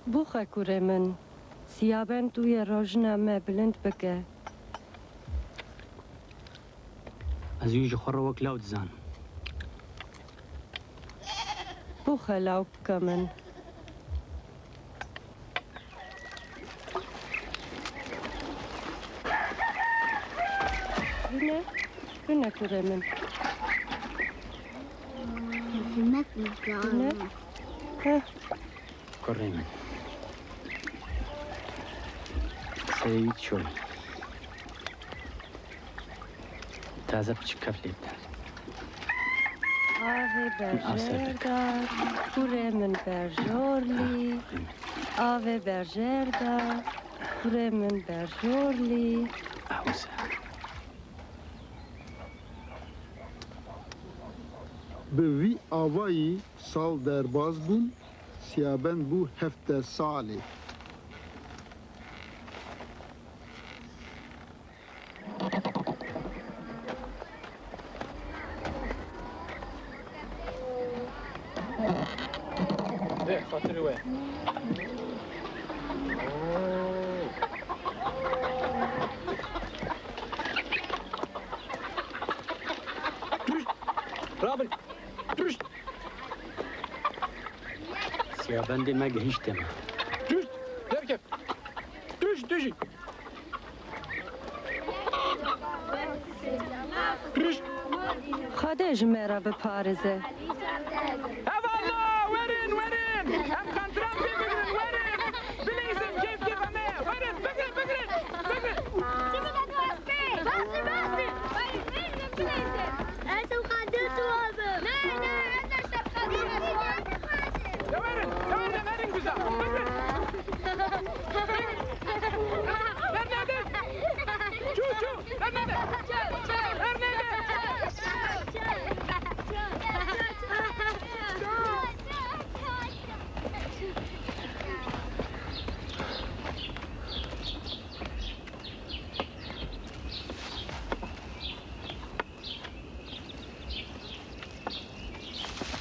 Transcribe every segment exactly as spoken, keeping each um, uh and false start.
Bixe kurê min, Siyabend wê rojina me bilind bike. Ez wî ji xwe re wek law dizanim. Bixe lawka min. Bine, bine kurê min. Bine. Heh. Kurê min. Serê wî diçû. Taze piçik kef lê bide. Avê berjêr de, kurê min berjorlî. Avê berjêr de, kurê min berjorlî. Ew se. Bi vî avayî sal derbas bûn, Siyabend bû heftê salî. Bê xatirê we. Rabin. Rişt! Siyabendê me gihîşte me. Rişt! Derkef! Rişt, tu jî! Rişt! Xwedê ji me re biparêze. Hevala, werin, werin! Em qentiran pê bigirin, werin! Bileyzin, keyf keyfa me! Werin, bigirin, bigirin, bigirin! Bastır, bastır! Hayır, verin, bileyzin! Ez em qendir tu abim. Ne, ne, ez de şef qendir tu abim. Ya verin, ya verin, verin güzel. Verin. Ver nerede? Çu, çu, ver nerede? Ver nerede?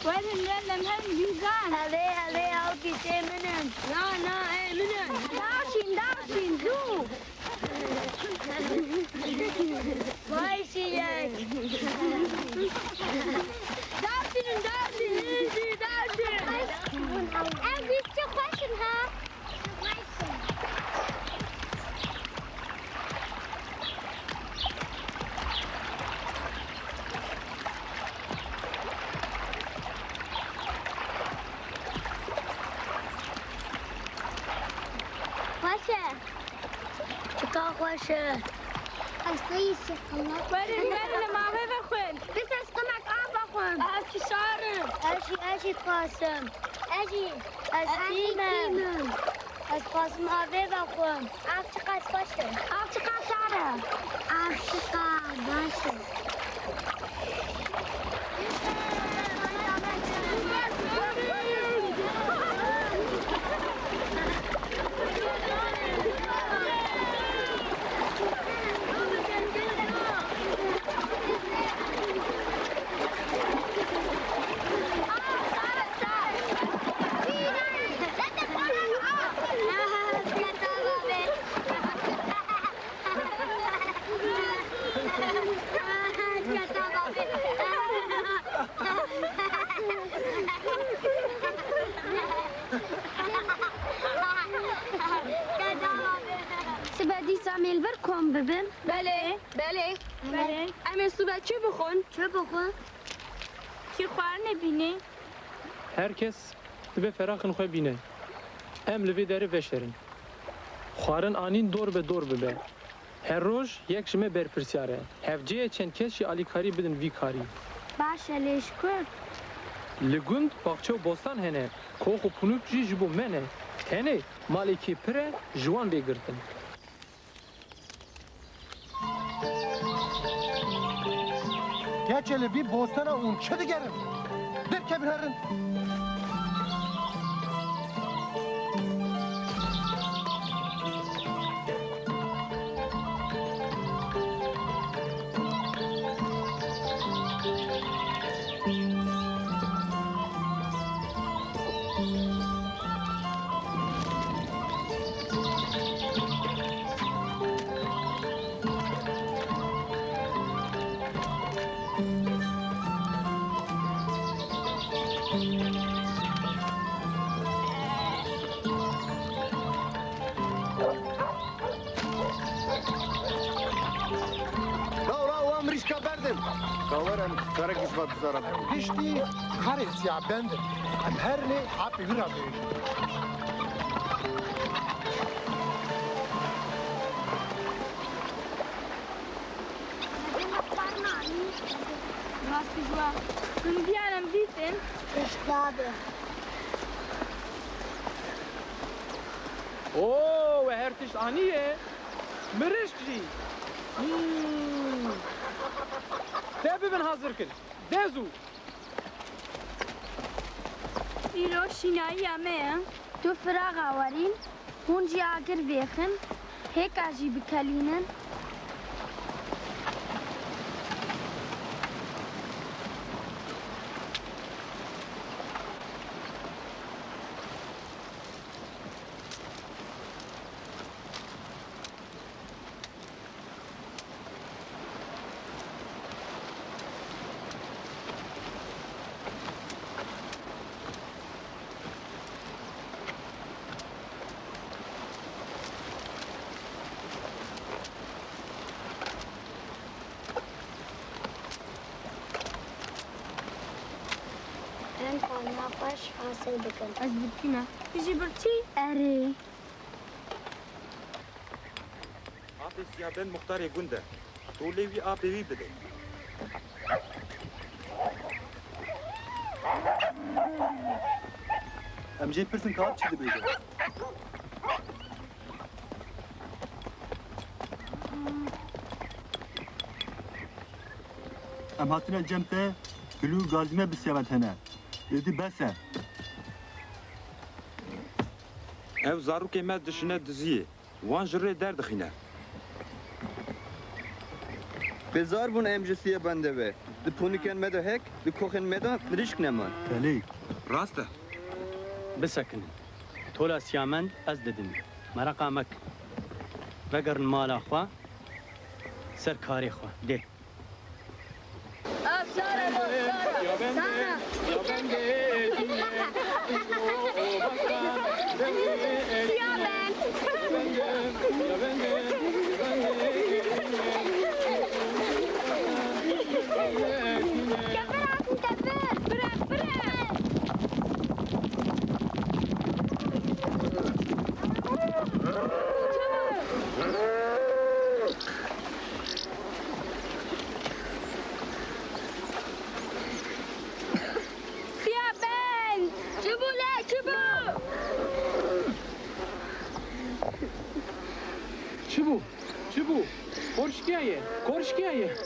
Werin, werin, em herin bîzan. Hevê, hevê, ew kî tê min in. Na, na, ê min in. Daşîn, daşîn, zû. Vay şiyek. Daşîn, daşîn, daşîn. Ev bîz çi xweş in ha. Xweş e. Çika xweş e. Ez xwe yî şiqilek. Werin, werin, em avê vexwin. Bes ez qimek av vexwim. Ev çi şar e. Ez jî, ez jî dixwazim. Ez jî. Ez kî me? Ez dixwazim avê vexwim. Av çiqas xweş e. Av çiqas sar e. Av çiqas baş e. Sibe dîsa em ê li vir kom bibin? Belê, belê. Belê. Em ê sibe çi bixwin? Çi bixwin? Kî xwarinê bînî? Her kes divê feraxin xwe bîne. Em li vê derê veşerin. Xwarin anîn dor be dor bibe. Her roj yek ji me berpirsyar e. Hevcê ye çend kes jî alîkarî bidin vî karî. Baş e, lê ji ku? Li gund baxçe û bostan hene. Kox û punûk jî ji bo me ne. Tenê malê kê pir e, ji wan bê girtin. Keçê li vî bostana hûn çi digerin? Derkevin herin. Raw, raw, wan mirîşka berdin. Ka were em karekî ji van dizara bikin. Piştî karê Siyabend in. Em her lê apê wî re bêjin. Rastî ji we. Hûn biyan em dîtin. Pişt nade. Oo, we her tişt aniye. Mirişk jî. Hmm. De bibin hazirkin. De zû. Îro şînayiya me ye. Tu firaxa werîn, hûn jî agir vêxin, hêka jî bikelînin. Em xwarina xweş hasil dikin. Ez birçî me. Tu jî birçî? Erê. Apê Siyabend muxtarê gund e. Tu lê wî apê wî bide. Em jê pirsin ka ap çi dibêje. Em hatine cem te, kilû gazîne bi Siyabend hene. Êdî bes e. Ew zarokê me dişine diziyê. Wan ji rê derdixîne. Bêzar bûn em ji Siyabendê ve. Di ponîkên me de hek, di koxên me de mirîşk neman. Belê. Rast e. Bisekinin. Tola Siyabend ez didim. Mereqa mekin. Vegerin mala xwe, ser karê xwe. Dê. Siyabend! Çi bû le, çi bû? Çi bû? Çi bû? Kor şikiyaye, kor şikiyaye.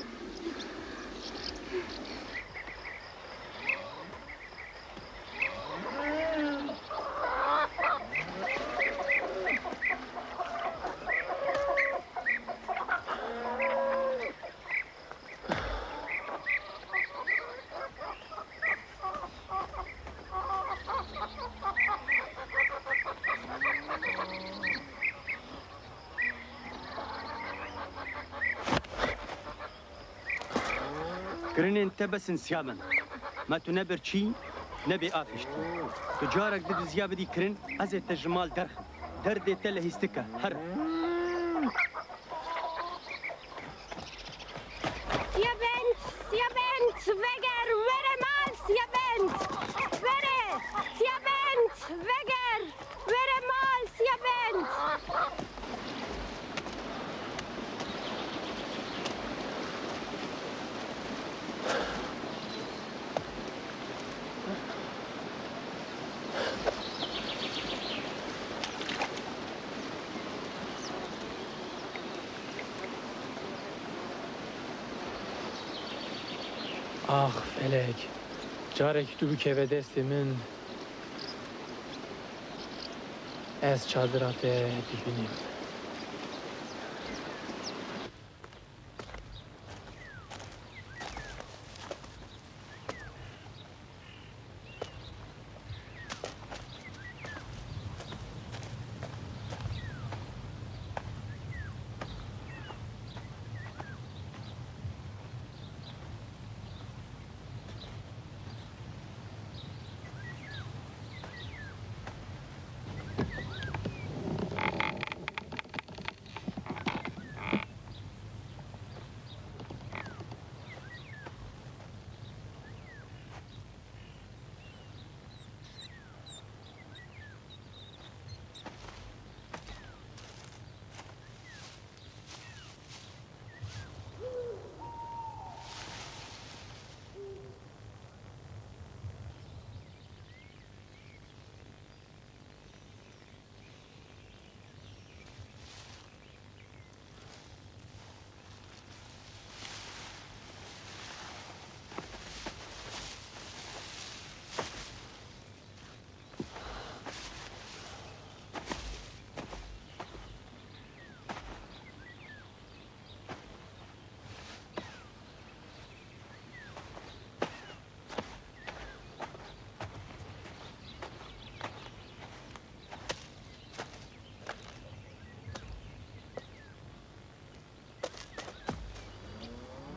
Kirinên te bes in Siyabend. Me tu ne birçî, ne bê afişt. Tu carek di diziya bidî kirin, ez ê te ji mal derxim. Derdê te lehîstik e. Here. Siyabend, Siyabend, veger, were mal, Siyabend. Were, Siyabend, veger. Were mal, Siyabend! Ax felek, carekî tu bikeve destê min. Ez çadira te dibînim.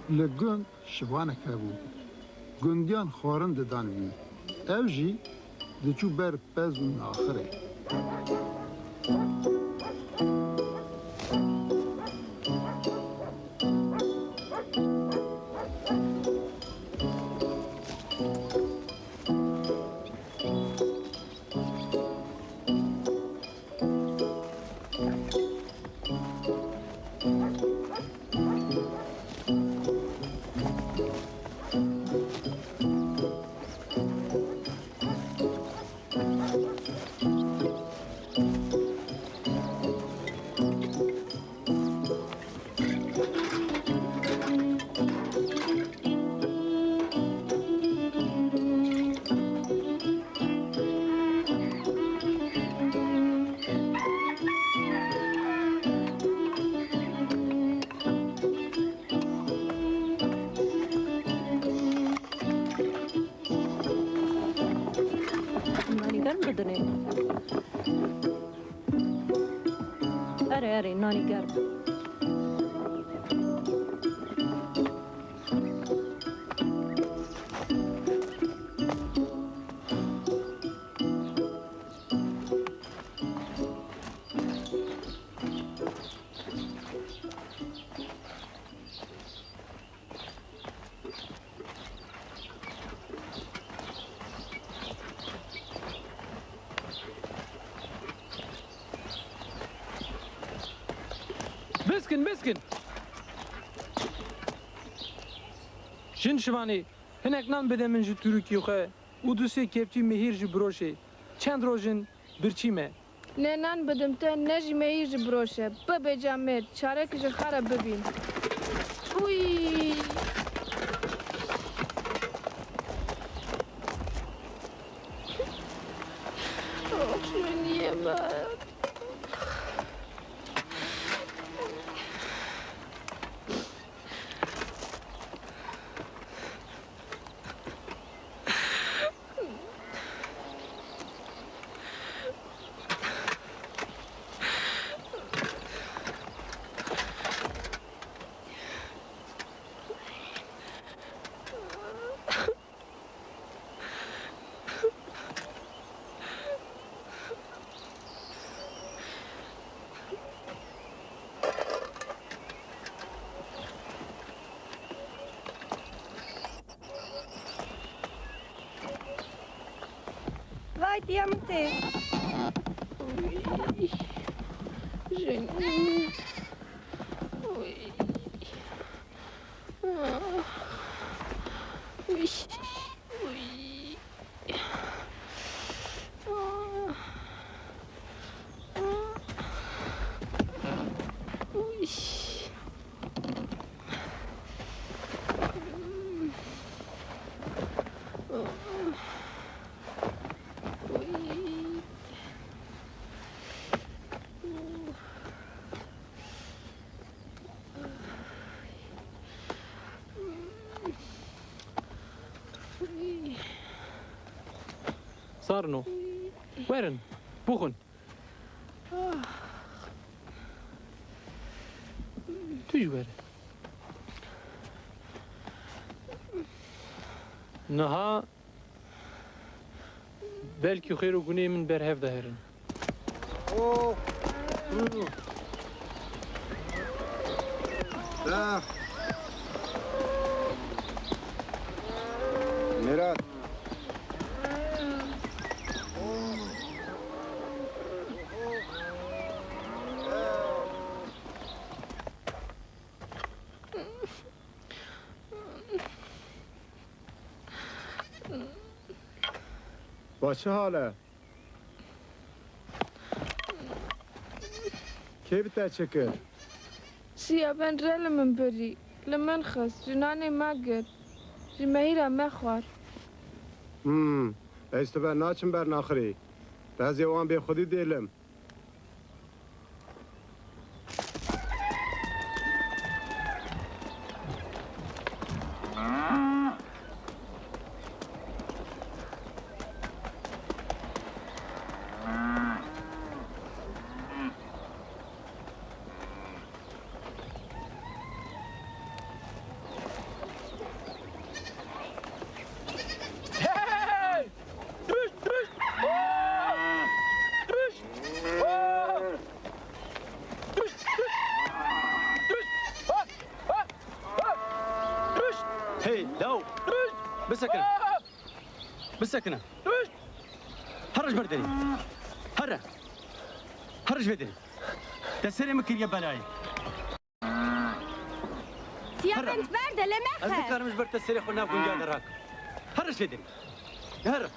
Li gund şivanek hebû. Gundiyan xwarin didan wî. Ew jî diçû ber pez û naxirê. Nanî germ bidinê. Erê, erê, nanî germ. Biskin, biskin! Jin şivanê, hinek nan bide min ji tûrikî xwe û du sê kepçî mehîr jî biroşê. Çend roj in birçî me. Ne nan bidim te, ne jî mehîr ji biroşe. Bibe camêrd, çarek ji xwe re bibîn. Uy! Oh, Johnny'ye bak. Vay diya min tê. Uy. Jenî. Uy. Ah. Uy. Uy. Ah. Ah. Uy. Sarno. Werin. Bixwin. Tu jî were. Niha belkî xêr û gunê min ber hev de herin. Oh. Ah. Mirat. Wa çi hal e? Kê bi te çi kir? Siya ben re li min birî, li min xist, ji nanê me girt, ji mehîra me xwar. Hmm, ez tu ber naçim ber naxirî. Ez ê wan bê xwedî dêlim. Bisekine. Bisekine. Here ji ber derê. Here. Here ji vê derê. Te serê min kiriye belayê. Siyabend berde, lê mexe. Ez nikarim ji ber te serê xwe nav gundiya de rakim. Here ji vê derê. Here.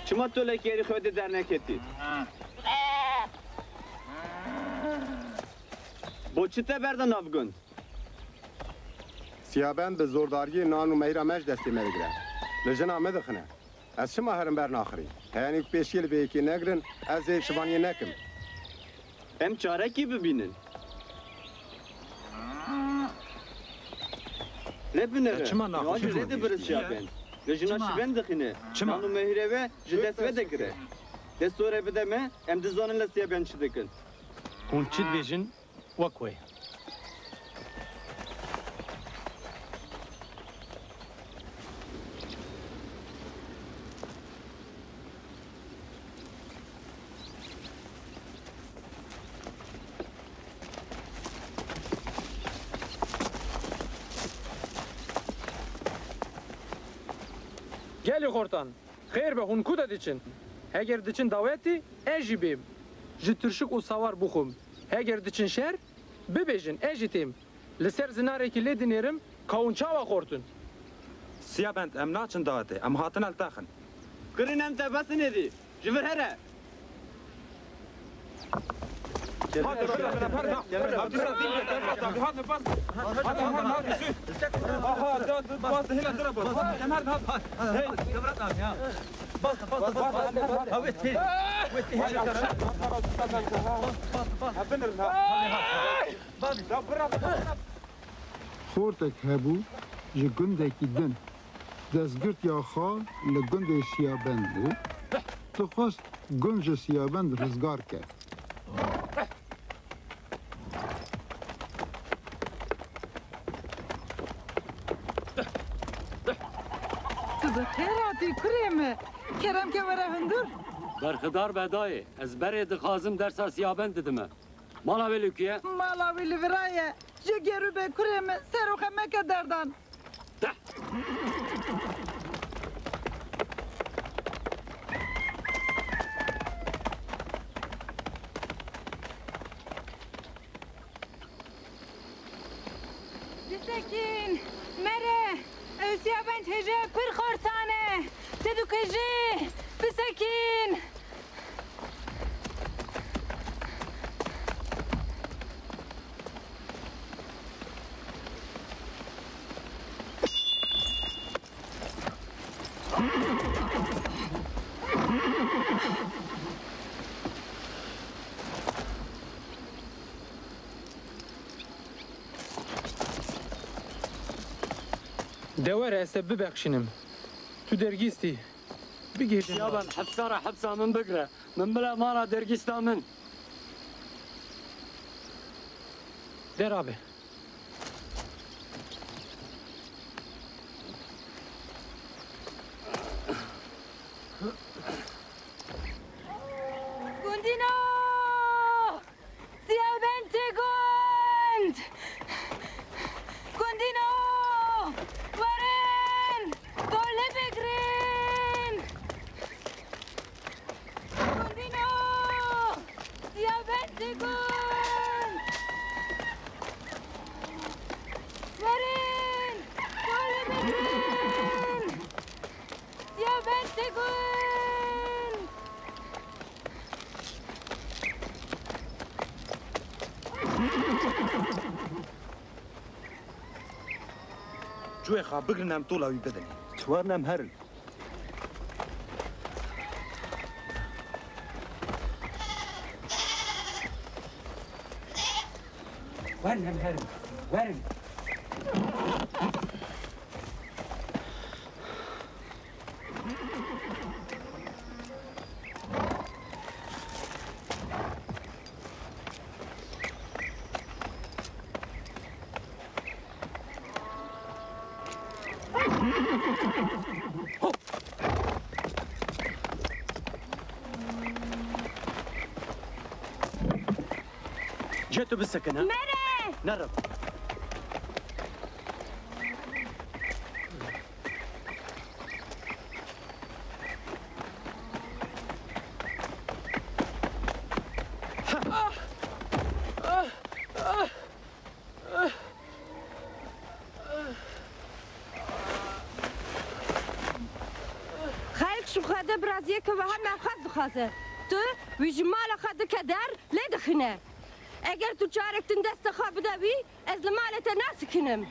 Çima tu li kêrî xwe de derneketî? Bo çi te berde nav gund? Siyabend bi zordariyê nan û mehîra me ji destê me digire. Li jina me dixine. Ez çima herim ber naxirî? Heyanî ku pêşiyê li vê yekê negirin, ez ê şivaniyê nekim. Em çarekî bibînin. Lê binêre. Ya çima naxwe? Niha ji rê dibire Siyabend. Lê jina Siyabend dixine. Çima? Nan û mehîrê we ji dest we digire. Dê sorê bide me, em dizanin li Siyabend çi dikin. Hûn çi dibêjin? Wek wê. Gelî xortan, xêr be, hûn ku de diçin? Heger diçin dawetî, ez jî bêm. Ji tirşik û sawar bixwim. Heger diçin şer, bibêjin, ez jî têm. Li ser zinarekî lê dinêrim, ka hûn çawa xortin? Siyabend, em naçin dawetê, em hatine li texin. Kirin em te besinê dî, ji vir here. Hadi, hadi, hadi, hadi, hadi, hadi, bas. Hadi, hadi, hadi, sür. Aha, da, da, bas, hele, dur, bas. Hadi, hadi, hadi. Hey. Bas, bas, bas, bas. Ha, wê tê. Wê tê. Bas, bas, bas. Ha, binir, ha. Xortek hebû ji gundekî din. Destgirtiya xwe li gundê Siyabend bû. Dixwest gund ji Siyabend rizgar ke. Tu bi xêr hatî kurê min. Kerem ke were hundir. Berxidar be dayê. Ez berê dixwazim dersa Siyabend didime. Mala wê li ku ye? Mala wî li vira ye. Ji gerû be kurê min, ser û xwe meke derdan. Bisekîn, mere, ew Siyabend hêja pir xortan e. Te dikujî, bisekîn. De were ez te bibexşînim. Tu dergîst î. Bigihîjin. Siyabend, hepsa re hepsa min bigire. Min bile mala dergîsta min. De rabe. Gundîno! Siyabend tê gund! Gundîno! Werin! Tolê bigirin! Gundîno! Siyabend tê gund! Werin! Tolê bigirin! Siyabend tê gund! Cûyê xwe bigirin, em tola wî bidin. Werin em herin. Werin em herin. Werin. Tu bisekine. Mere! Nere. Xelk ji Xwedê bi raziyeke wiha navxwaz dixwaze. Tu wî ji mala xwe dike der, lê dixine. Eger tu carek din destê xwe bide wî, ez li malê te nasikinim.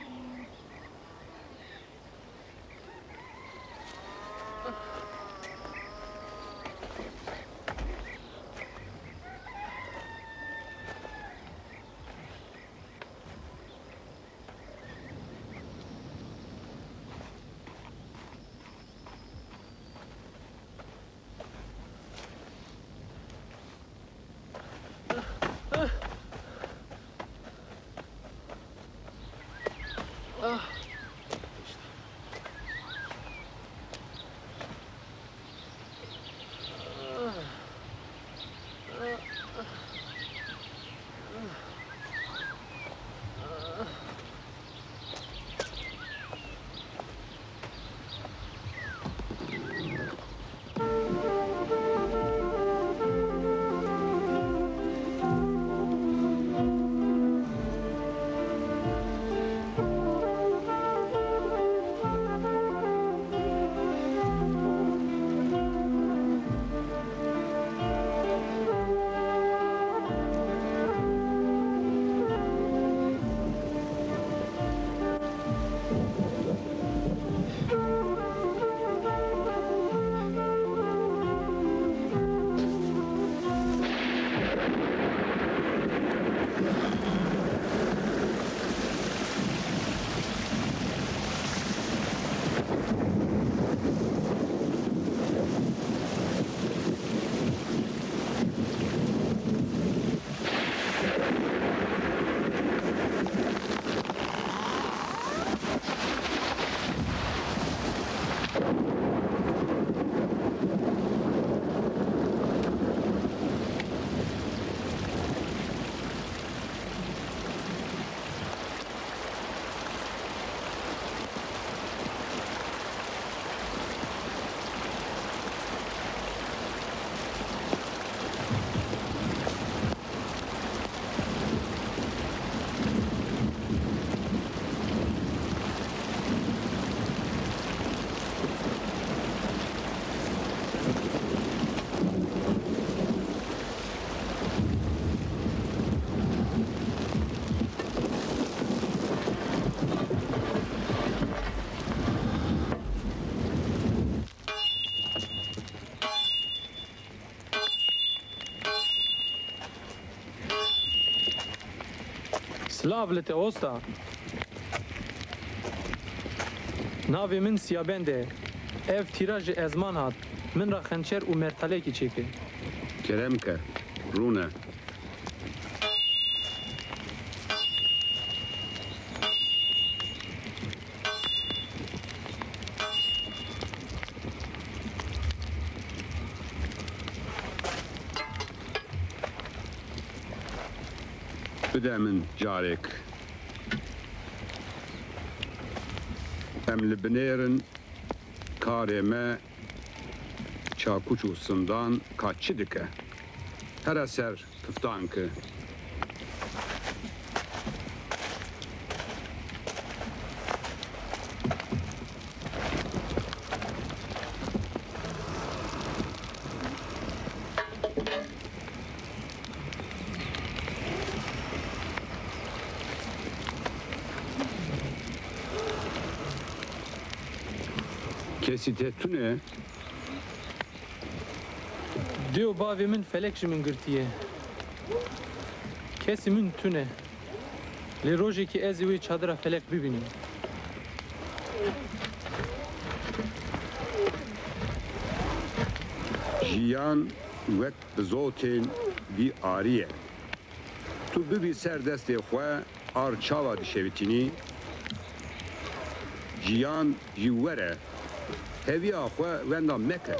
Silav li te osta. Navê min Siyabend e. Ev tîra ji ezman hat. Min re xençer û mertalekî çêke. Kerem ke, rûne. Bide min carek. Em li binêrin karê me çakûç û sindan ka çi dike? Here ser kiftan ki. Kesî te tune? Dê û bavê min felek ji min girtiye. Kesî min tune. Lê rojekê ez ê wê çadira felek bibînim. Jiyan wek bizotên vî arî ye. Tu bibî ser destê xwe, ar çawa dişewitînî? Jiyan jî were, heviya xwe wenda meke.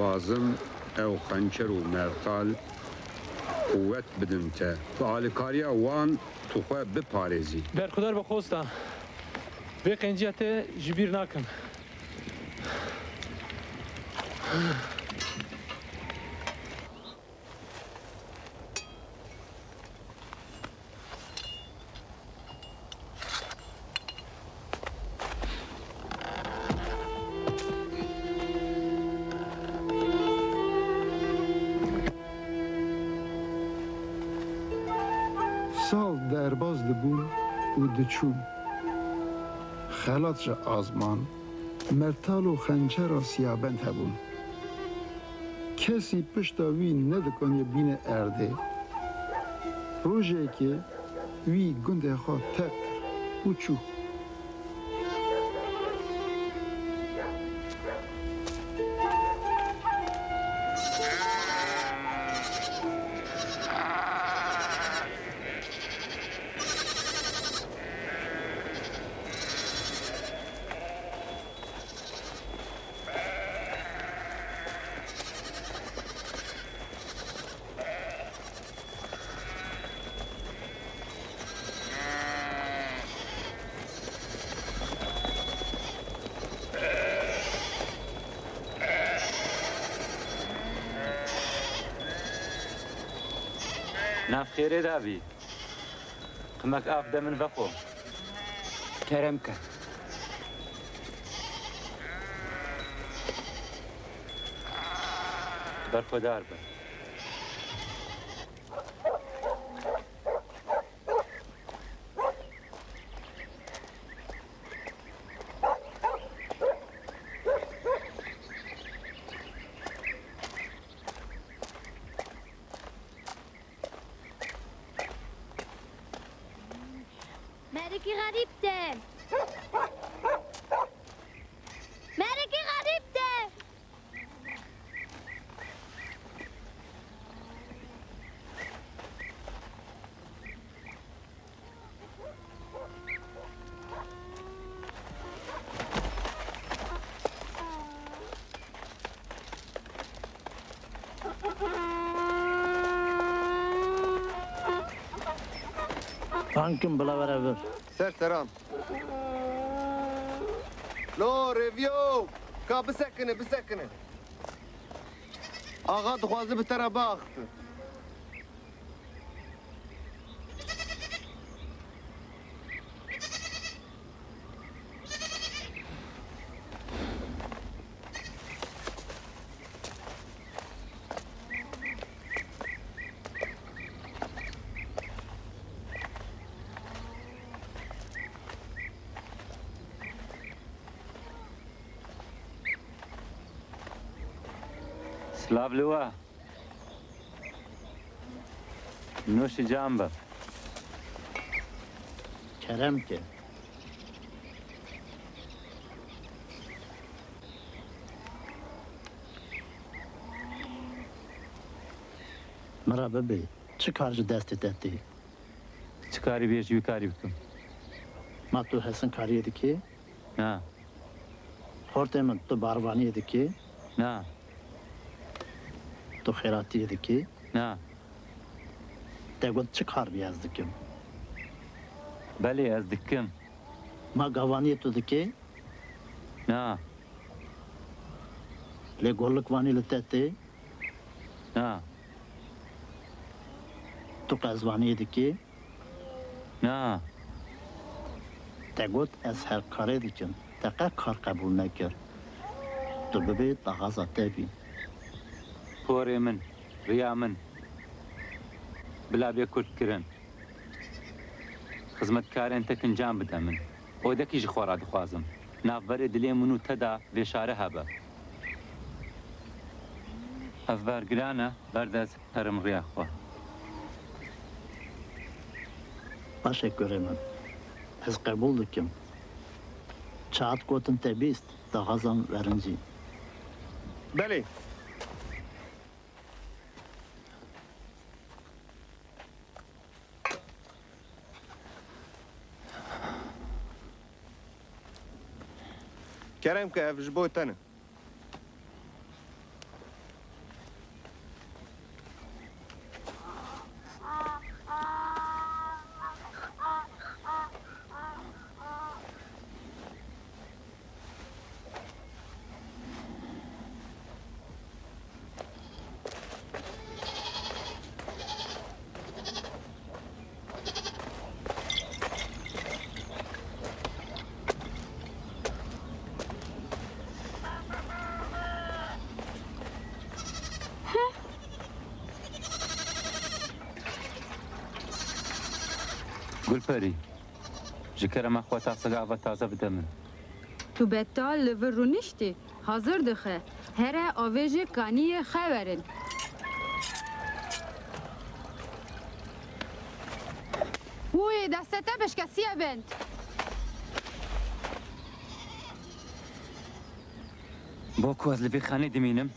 Dixwazim ew xençer û mertal quwet bidin te. Bi alîkariya wan tu xwe biparêzî. Berxudar be xosta. Vê qenciya te ji bîr nakim. Sal derbas dibûn û diçûn. Xelat ji azman, mertal û xençera siyabend hebûn. Kesî pişta wî nedikaniye bîne erdê. Rojekê wî gundê xwe terk kir û çû. Nav xêrê de bî. Qimek av de min vexwe. Kerem ke. Berxwedar be. Merikî xerîb te. Merikî xerîb te. Tankim bila were vir. Ser seran. Lo, Rêviyo! Ka bisekine, bisekine. Axa dixwaze bi te re biaxife. Silav li we. Nûşî can be. Kerem ke. Min re bibê, çi kar ji destê te tê? Çi karî bêjî wî karî bikim. Ma tu hesin kariyê dikî? Na. Xortê min, tu barvaniyê dikî? Na. Tu xêratiyê dikî? Na. Te got çi kar bî ez dikim? Belê ez dikim. Ma gavaniyê tu dikî? Na. Lê golikvanî li te tê? Na. Tu qezvaniyê dikî? Na. Te got ez her karê dikim. Te qe kar qebûl nekir. Tu bibê daxwaza te bî. Porê min, riya min, bila bê kurtkirin. Xizmetkarên te kincan bide min. Odekî ji xwe re dixwazim. Navberê dilê min û te de vêşare hebe. Ev ber giran e, berde ez herim riya xwe. Baş e kurê min. Ez qebûl dikim. Çaxat gotin te bîst, daxwazan werincî. Belê. Kerem ke, ev ji bo te ne. Gulperî, ji kerema xwe taseka ava taze bide min. Tu betal li vir rûniştî? Hazir dixe. Here avê jî kaniyê xewerin. Wûyê destê te bişkesiye bend. Bo ku ez li vê xanê dimînim,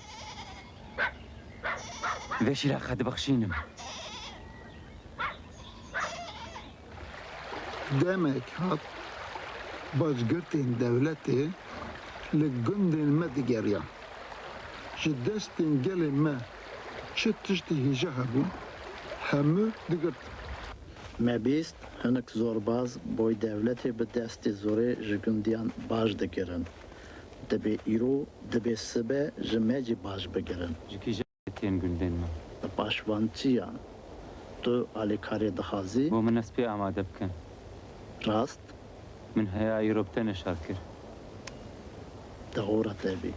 vê şîra xwe dibexşînim. Demek hat, bajgirtên dewletê li gundên me digeriyan. Ji destên gelê me çi tiştê hêja hebû, hemû digirtin. Me bîst hinek zorbaz boy dewletê bi destê zorê ji gundiyan baj digirin. Dibê îro, dibê sibe ji me jî baj bigirin. Ji kîjan tên gundên me? Paşvançiya. Tu alîkarî dixwazî? Bo min ez pê amade bikin. Rast? Min heya îro bi te neşar kir. Dewora te bî.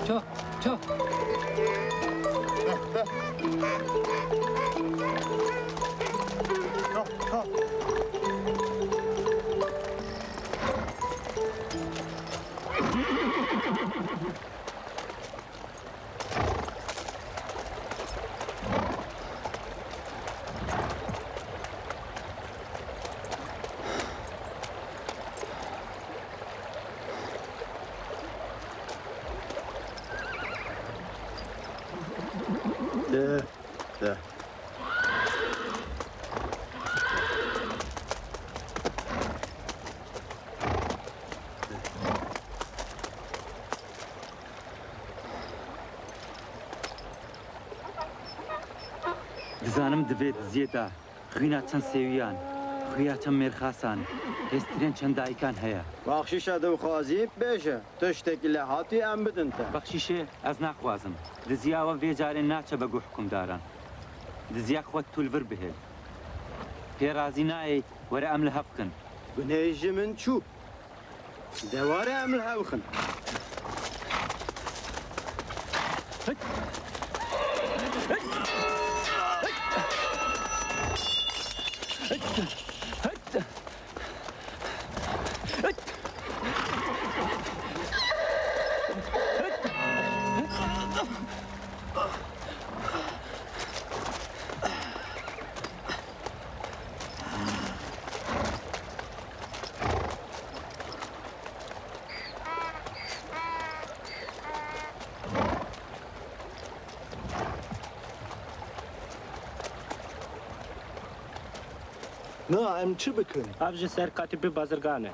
Ço, ço. De, de. Dizanim di vê diziyê de xwîna çend sêwiyan, xuya çend mêrxasan, hêstirên çend dayikan heye. Baxşîşa dixwazî, bêje, tiştekî lê hatî em bidin te. Bexşîşê ez naxwazim. Diziya we vê carê naçe be guh hukimdaran. Diziya xwe tu li vir bihêl. Pê razî nayê, were em li hev kin. Gunehê ji min çû. De were em li hev xin. Na, em çi bikin? Ev ji ser katîpê bazirgan e.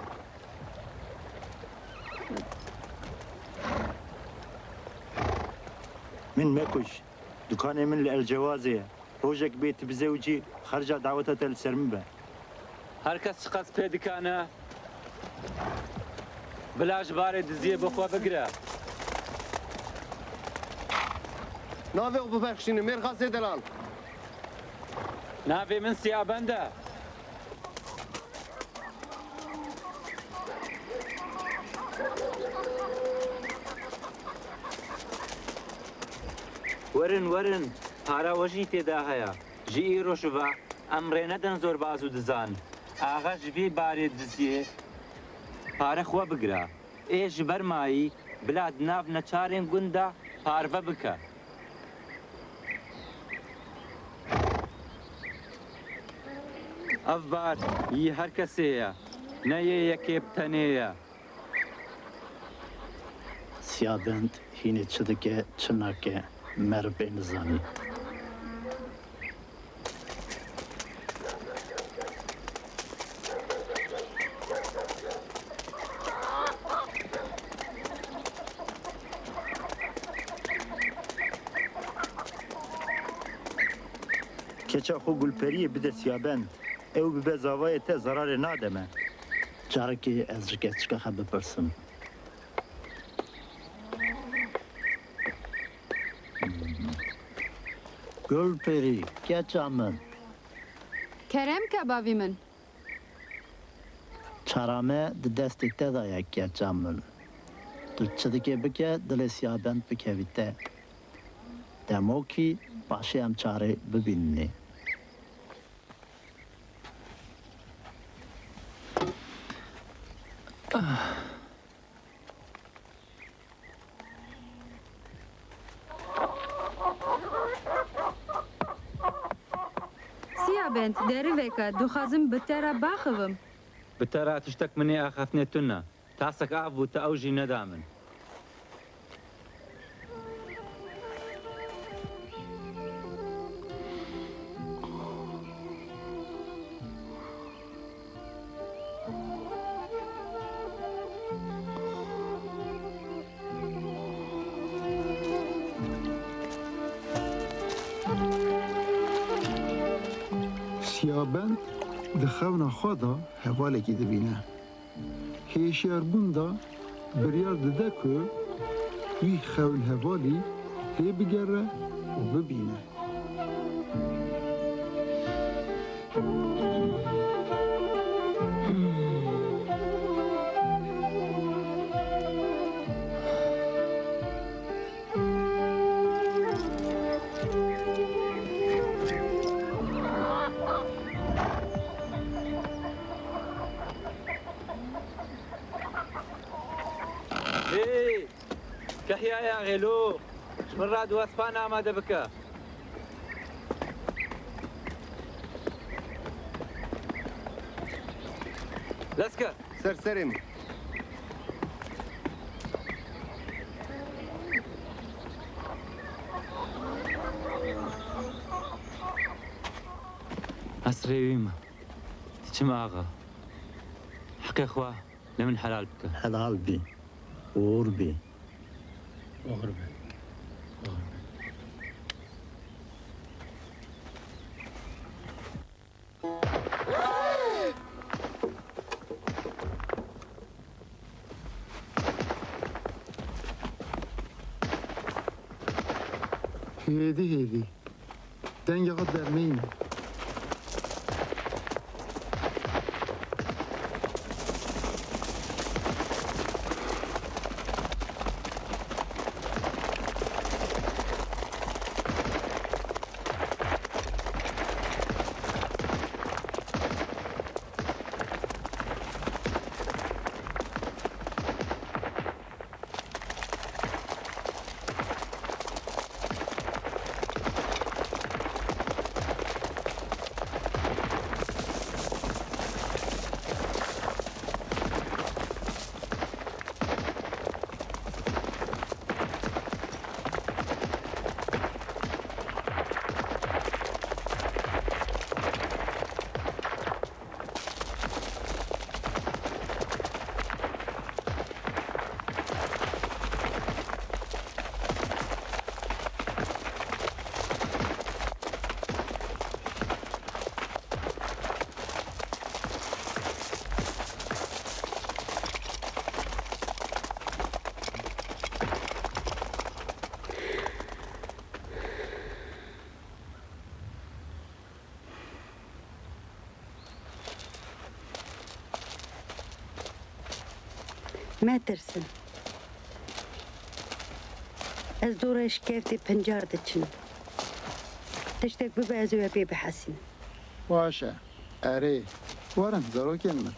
Min mekuş. Dukanê min li El Cewazê ye. Rojek bê tu bizewicî, xerca daweta te li ser min be. Her kes çiqas pê dikane, bila ji barê diziyê bi xwe bigire. Navê xwe bibexşîne, mêrxasê delal. Navê min Siyabend e. Werin, werin, para we jî tê de heye. Ji îro ji va Em rê nedin zorbaz û dizan. Axa ji vî barê diziyê pare xwe bigire. Ê ji ber mayî bila di nav neçarên gund de parve bike. Ev bar yî her kesê ye, ne yê yekê bi tenê ye. Siyabend hînê çi dike, çi nake, meriv pê nizanî. Keça xwe Gulperiyê bide Siyabend. Ew bibe zavayê te, zararê nade me. Carekê ez ji keçika xwe bipirsim. Gulperî, keça min. Kerem ke bavî min. Çara me di destê te de ye, keça min. Tu çi dikê bike, dilê Siyabend bikevî te. Demokî paşê em çarê bibînî. Siyabend, deriveke, dixwazim bi te re baxivim. Bi te re tiştek min ê axaftinê tune. Tasek av bû, te ew jî neda min. Siyabend di xewna xwe de hevalekî dibîne. Hêşyarbûn de biryar dide ku wî xewnhevalî lê bigere û bibîne. Hey! Kehyaya Xêlo, ji min re du hespan amade bike. Leske. Ser serê min. Esrê wî me. Diçim axa. Heqê xwe li min helal bike. Helal bî. Oxir bî. Oxir bî. Oxir bî. Hêdî hêdî. Dengê xwe dermeyîne. Metirsin. Ez dora şikeftê pincar diçim. Tiştek bibe ez ê we pê bihesînim. Baş e. Erê, werin zarokên min.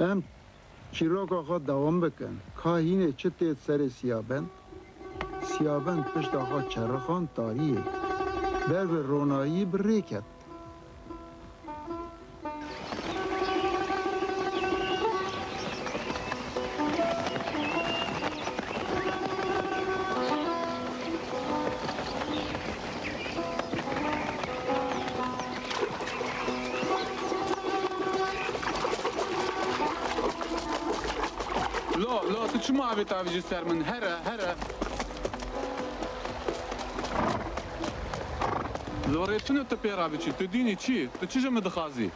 Em çîroka xwe dewam bikin. Ka hînê çi tê serê Siyabend? Siyabend pişta xwe çerixan tariyê. Ber bi ronayî bi rê ket. Lo, lo, tu çima avêt avêjî ser min? Here, here. Lo rê tune tu pê re biçî. Tu dînî çi? Tu çi ji min dixwazî?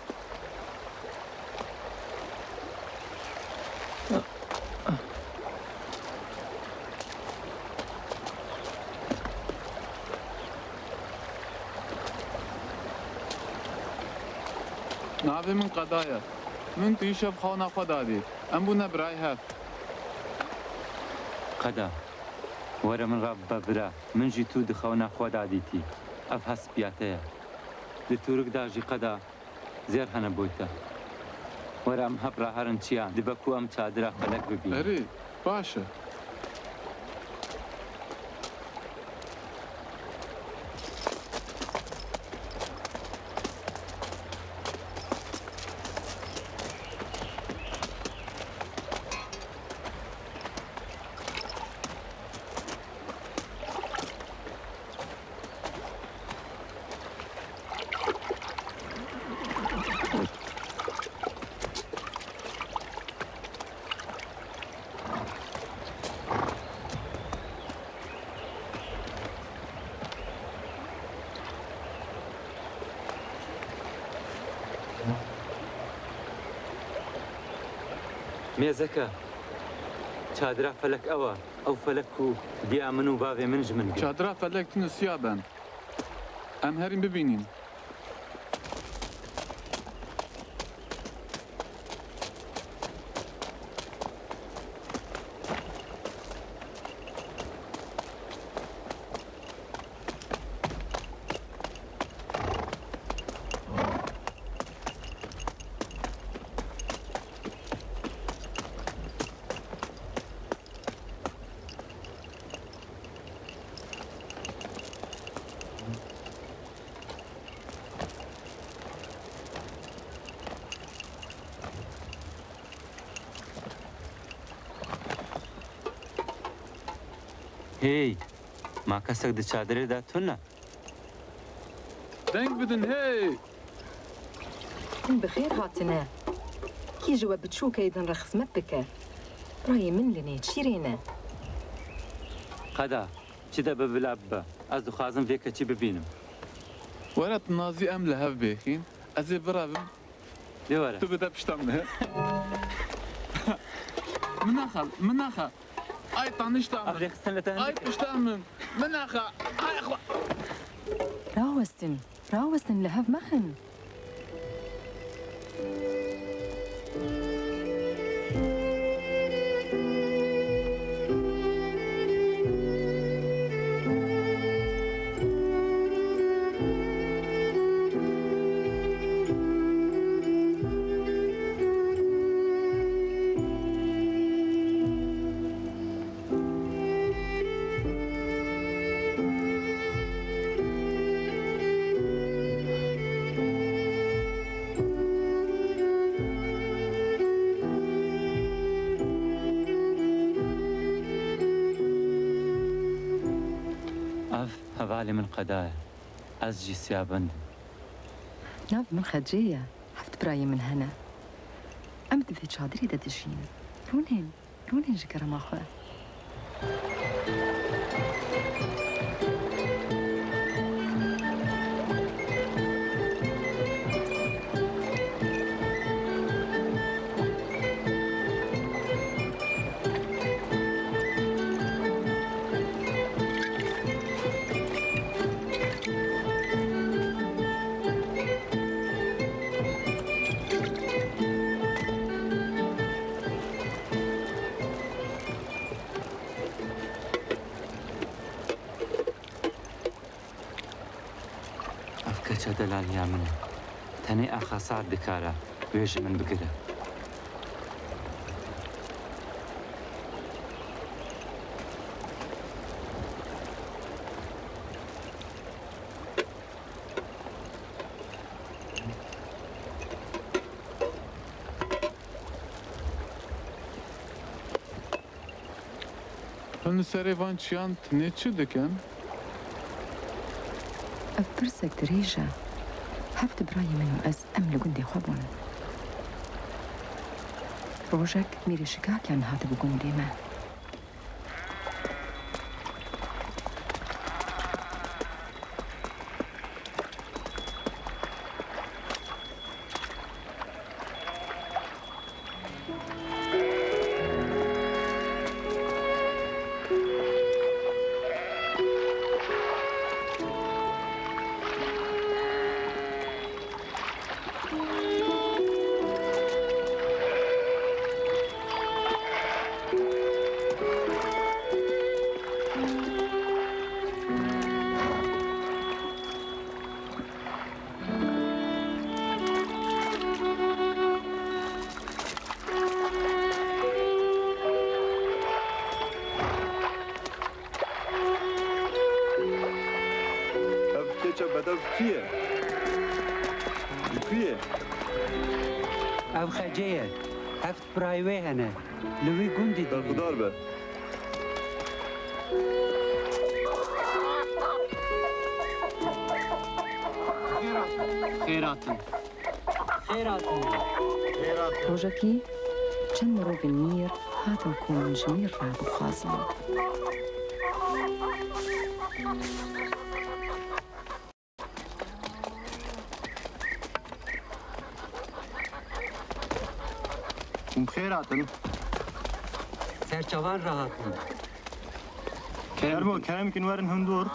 Navê min Qeda ye. Min tu îşev xewna xwe dadî. Em bûne birayê hev. Qeda, were min re bibe bira. Min jî tu di xewna xwe dadîtî. Ev hespiyate ye. Di tûrik de jî Qeda, zêr hene boy te. Were em hep re herin çiyan, dibe ku em çadira Felek bibînin. Erê, baş e. Mêzeke. Çadira Felek ew e. Ew Felek ku diya min û bavê min ji min girt. Çadira Felek tune Siyabend. Em herîn bibînin. Hey, ma kesek di çadirê de tune? Deng bidin, hey! Hûn bi xêr hatine. Kî ji we biçûkê din re xizmet dike? Birayê min li nêçîrê ne. Qeda, çi de be bila bibe. Ez dixwazim vê keçî bibînim. Were tu nazî em li hev bêxîn. Ez ê birevim. Lê were. Tu bide pişta min. Min naxe, min naxe. Ay tanişta min. Ev rêxistin li te hin dike. Ay pişta min. Min naxe. Ay xwe. Rawestin, rawestin li hev mexin. Ev hevalê min Qeda ye. Ez jî Siyabend im. Nav min Xecê ye. Heft birayê min hene. Em di vê çadirê de dijîn. Rûnên, rûnên ji kerema xwe. Keçe delaliya min e. Tenê Axa Sa'd dikare wê ji min bigire. Hûn li serê van çiyan tinê çi dikin? Ev pirsek dirêj e. Heft birayê min û ez em li gundê xwe bûn. Rojek mîrê Şikakiyan hatibû gundê me. Ev keçe bedew kî ye? Ji ku ye? Ev Xecê ye. Heft birayê wê hene. Li wî gundî dimîne. Berxudar be. Xêr hatin. Xêr hatin. Rojekî çend mirovên mîr hatin ku min ji mîr re bixwazin. Hûn bi xêr hatin. Ser çavan re hatin. Fermo, kerem kin werin hundur.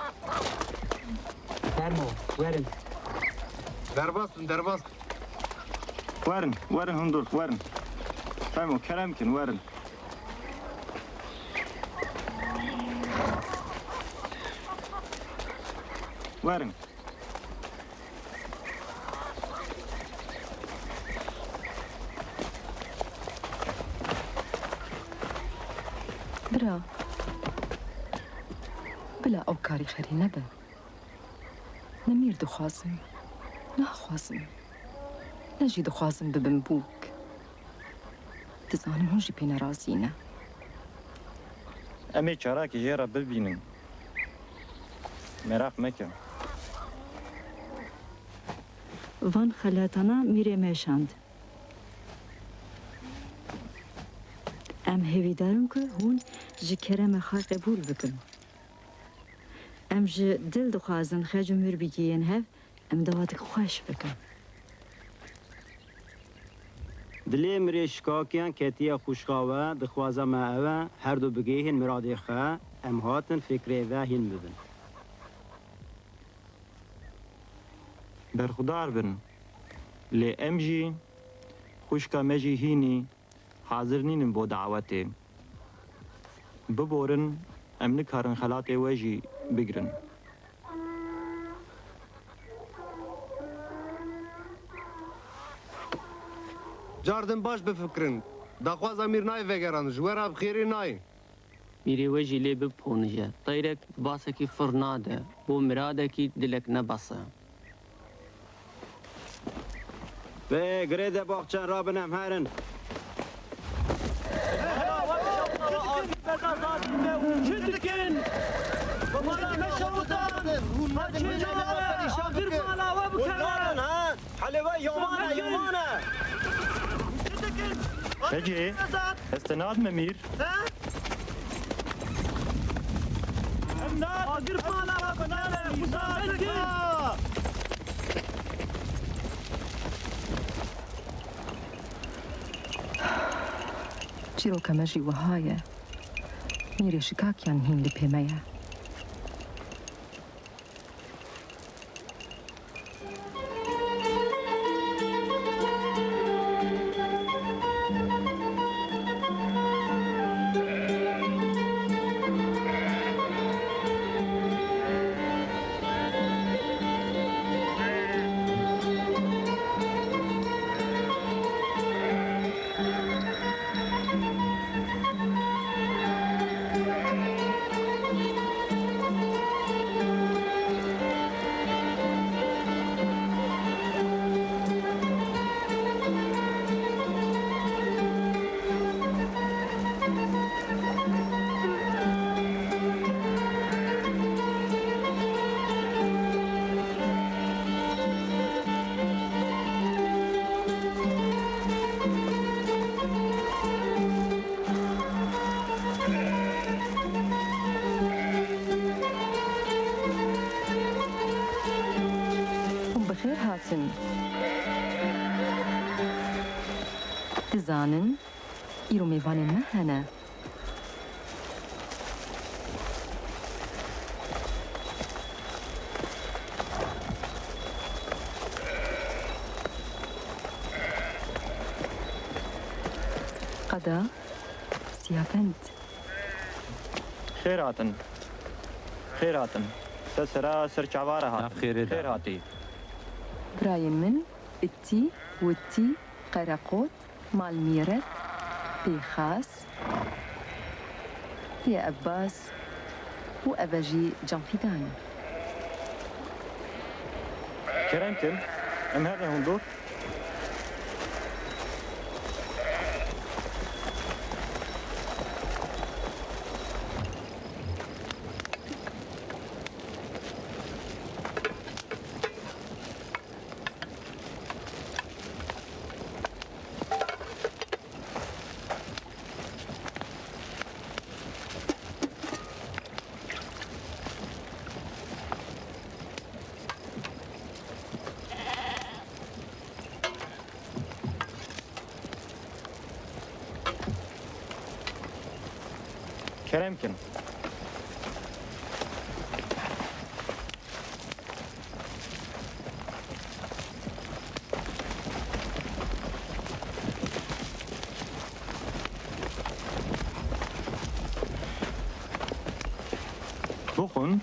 Fermo, werin. Derbas bin, derbas. Werin, werin hundur, werin. Fermo, kerem kin werin. Werin. Bira, bila ew karî xerî nebe. Ne mîr dixwazim, naxwazim. Ne jî dixwazim bibim bûk. Dizanim hûn jî pê nerazî ne. Em ê çarekê jê re bibînin. Meraq meke. Van xelatana mîrê me şand. Em hêvîdar in ku hûn ji kerema xwe qebûl bikin. Em ji dil dixwazin xec û mîr bigihên hev, em dewatik xweş bikin. Dilê mirê Şikakiyan ketiye xwişka we, dixwaza me ew e, her du bigihên miradê xwe, em hatin fikrê ve hîn bibin. Berxudar bin, lê em jî, xwişka me jî hînî, hazir nînin bo dawetê. Biborin, em nikarin xelatê we jî bigrin. Cardin baş bifikirin. Daxwaza mîr nayê vegeran, ji we re bi xêrê nayê. Mîrê we jî lê biponije. Teyrek basekî fir nade, bo miradekî dilek ne bes e. Vê girê de baxçen rabin em herin. Çi dikin? Agir mala we bikeve. Helê we yaman e, yaman e. Peki, ez te nadime mîr. He? Em na agir mala we binane, muzafir. Çîroka me jî wiha ye. Mîrê Şikakiyan hîn li pê me ye. Xêr hatin. Dizanin, îro mêvanên me hene. Qada, Siyabend. Xêr hatin. Xêr hatin. Te sera ser çava re hatin. Nav xêrê de. Xêr hatî. Birayên min, Itî, Witî, Qereqot, Malmîret, Pêxas, Pê Ebbas û eve jî Canfîdan e. Kerem kin, em her ne hundur. Kerem kin. Bixwin.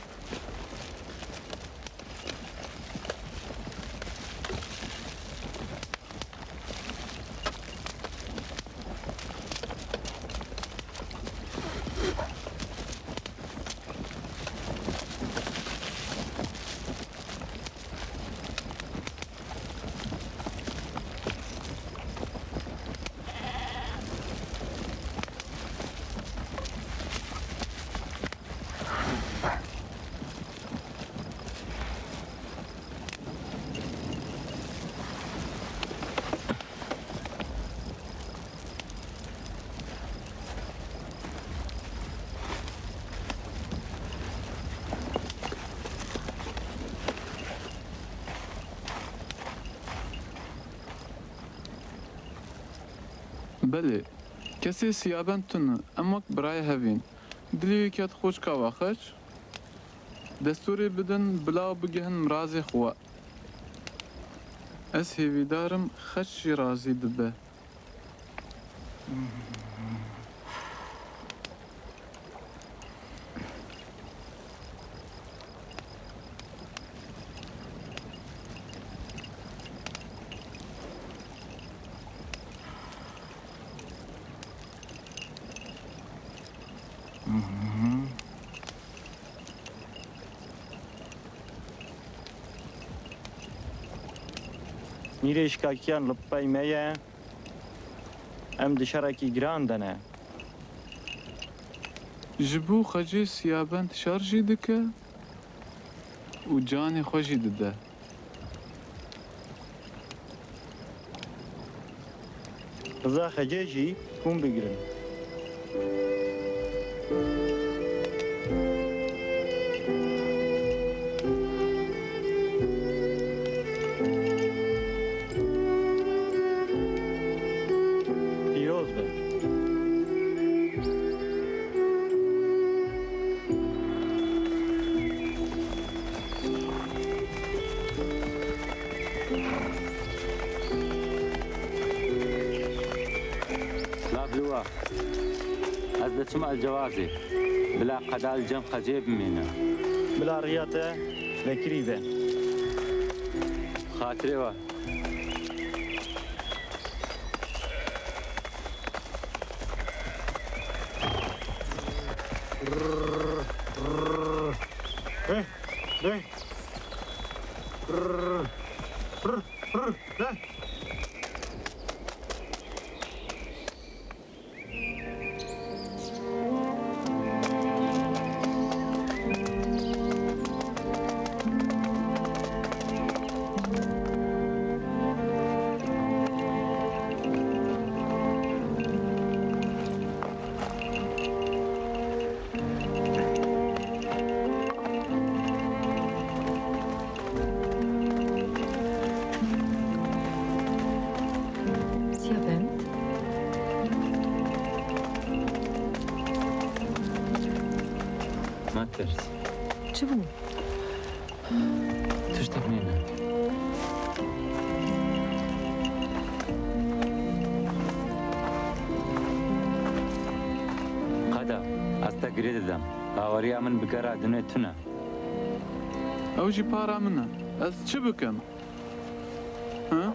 Belê, kesê Siyabend tune, em wek birayê hev în. Dilê wî ket xwişka we xeç, destûrê bidin bila bigihin mirazê xwe. Ez hêvîdar im xeç jî razî dibe. Mîrê şikakiyan li pey me ye. Em di şerekî giran de ne. Ji bo xecê Siyabend şer jî dike û canê xwe jî dide. Riza xecê jî hûn bigirin. Pîroz be. Lav li we. Ez diçim El Cewazê. Bila qeda li cem xecê bimîne. Bila riya te vekirî be. Xatirê we. Rê, rê. Rê. Çi bû? Tiştek nîne. Qeda, ez te girê didim. Baweriya min bi gera dinê tune. Ew jî para min e. Ez çi bikim? Ha?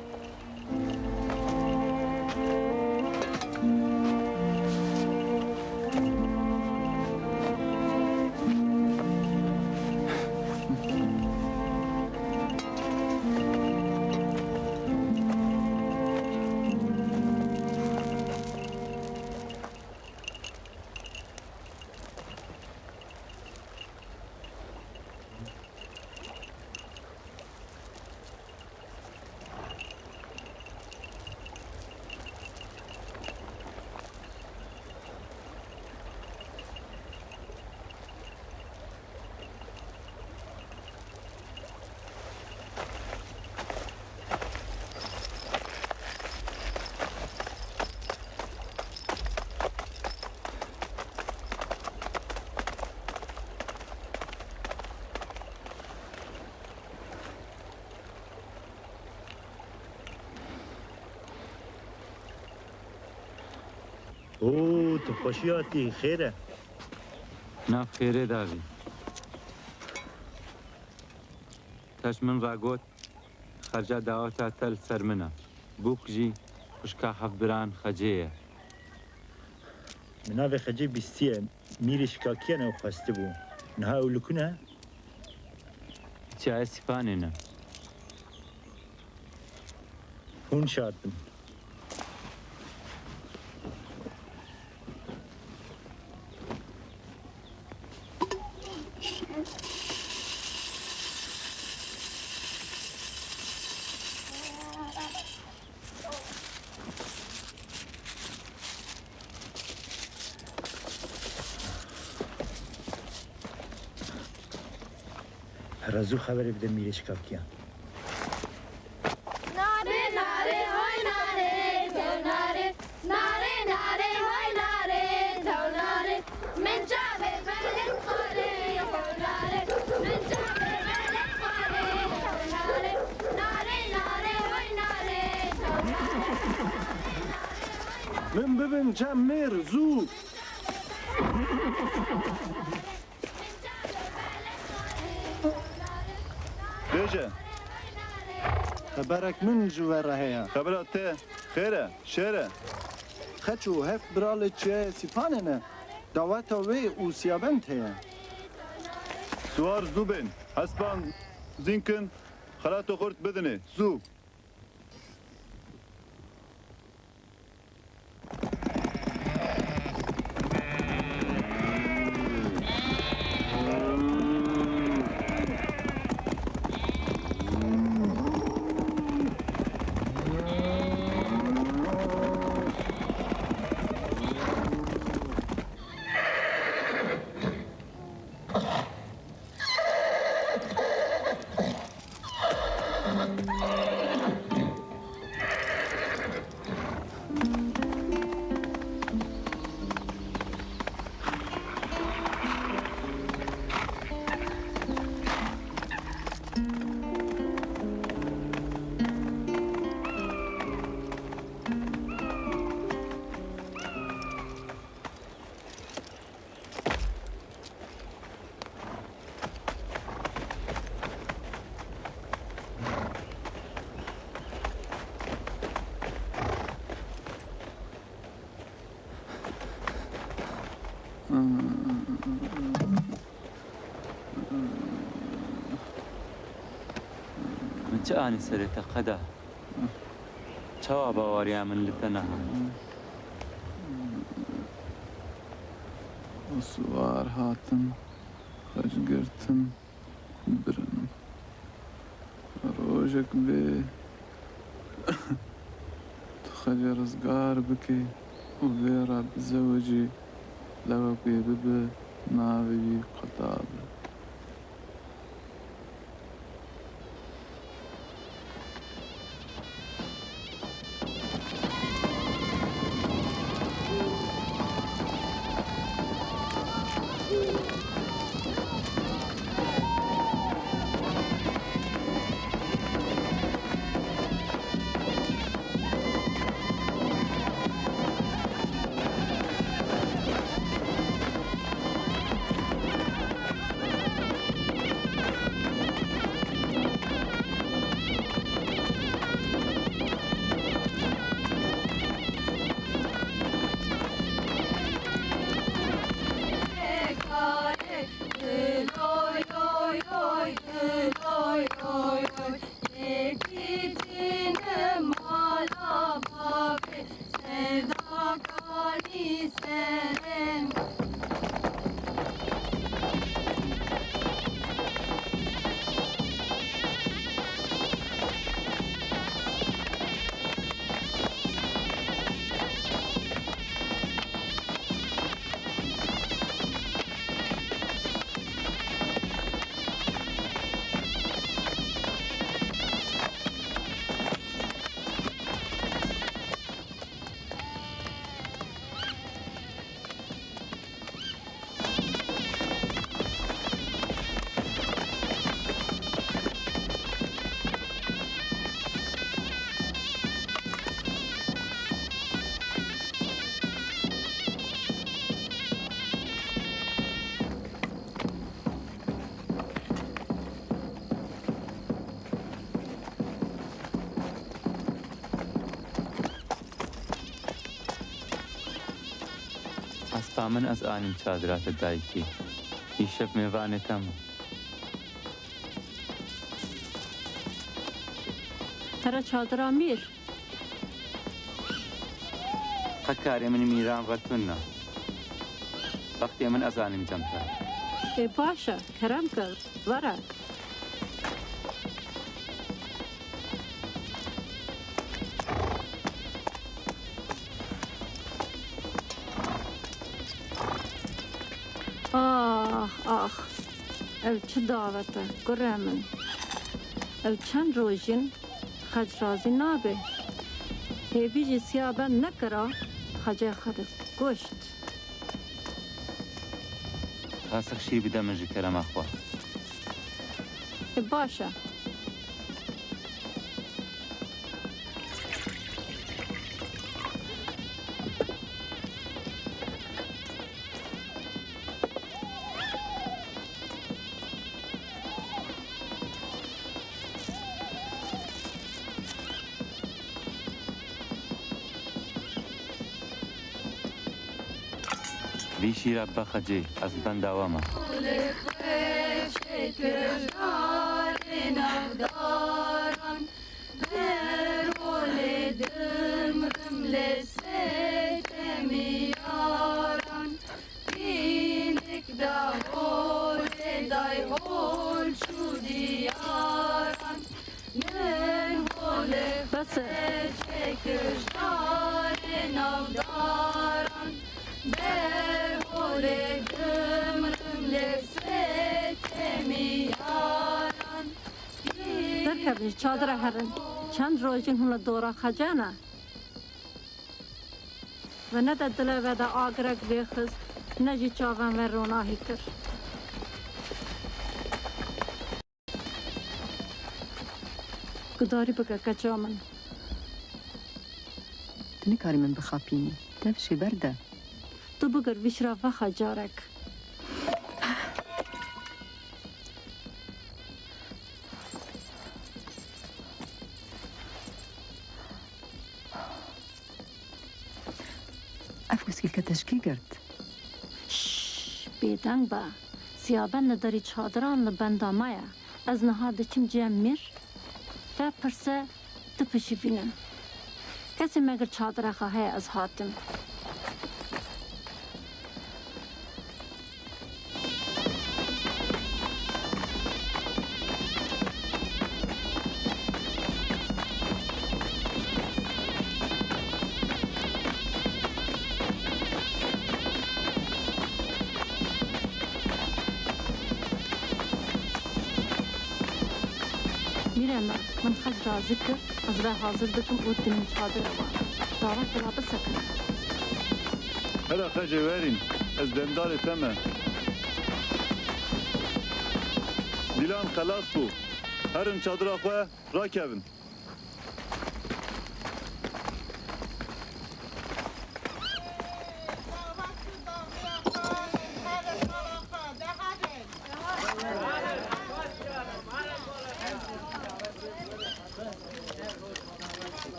Oo, tu xweşî hatî, xêr e? Nav xêrê de bî. Te ji min re got, xerca daweta te li ser min e. Bûk jî xwişka hevbiran Xecê ye. Min navê Xecê bîstiye. Mîrê Şikakiyê ne ew xwestibû. Niha ew li ku ne? Çiyayê Sîpanê ne. Hûn şad bin. Here zû xeberê bide Mîrê Şikakiyan. Nare, nare, hoy nare, tew nare. Nare, nare, hoy nare, tew nare. Min çavê belê xwarê, hoy nare. Min çavê belê xwarê, hoy nare. Nare, nare, hoy nare, tew nare. Min bibin çem mêr, zû. Bêje. Xeberek min ji we re heye. Xebera te xêr e, şêr e. Xeço heft bira li çiyayê Sîpanê ne. Daweta wê û Siyabend heye. Siwar zû bên. Hespan zîn kin, xelato xurt bidinê. Zû. Min çi anî serê te qeda? Çawa baweriya min li te nehat? Siwar hatim, xeç girtim, birim. Rojek bê tu xecê rizgar bikî û vê re bizewicî, lewek wê bibe, navê wî Qeda be. Ka min ez anîm çadira te dayikê. Îşev mêvanê te me. Te re çadira mîr. Qe karê min mîran re tune. Wextê min ez anîm cem te. Ê baş e, kerem ke, were. Ax, ax. Ev çi dawet e, kurê min? Ew çend roj in xec razî nabe. Hêvî jî siya bend nekira, xecê xwe dikuşt. Qasik şîr bide min ji kerema xwe. E, baş e. Vî şîra bibe xecê, ez li benda we me. Bes e. Derkevin ji çadira herin. Çend roj in hûn li dora xece ne. Ve ne de dilê ve de agirek vêxist, ne jî çavên ve ronahî kir. Gudarî bike keça min. Tu nikarî min bixapînî. Dev jê berde. Tu bigir vî şira vexe carek. Ev wîskîlke te ji kê girt? Şşş, bêdeng be. Siyabend li derî çadiran li benda me ye. Ez niha diçim cem mîr. Te pirse, tu pişivîne. Kesê megir çadira xwe heye ez hatim. Mîrê me, min xec razî kir, ez ve hazir dikim û dinim çadira wan. Dawet bila bisekine. Hela xecê werîn, ez demdarê te me. Dîlan xelas bû. Herin çadira xwe rakevin.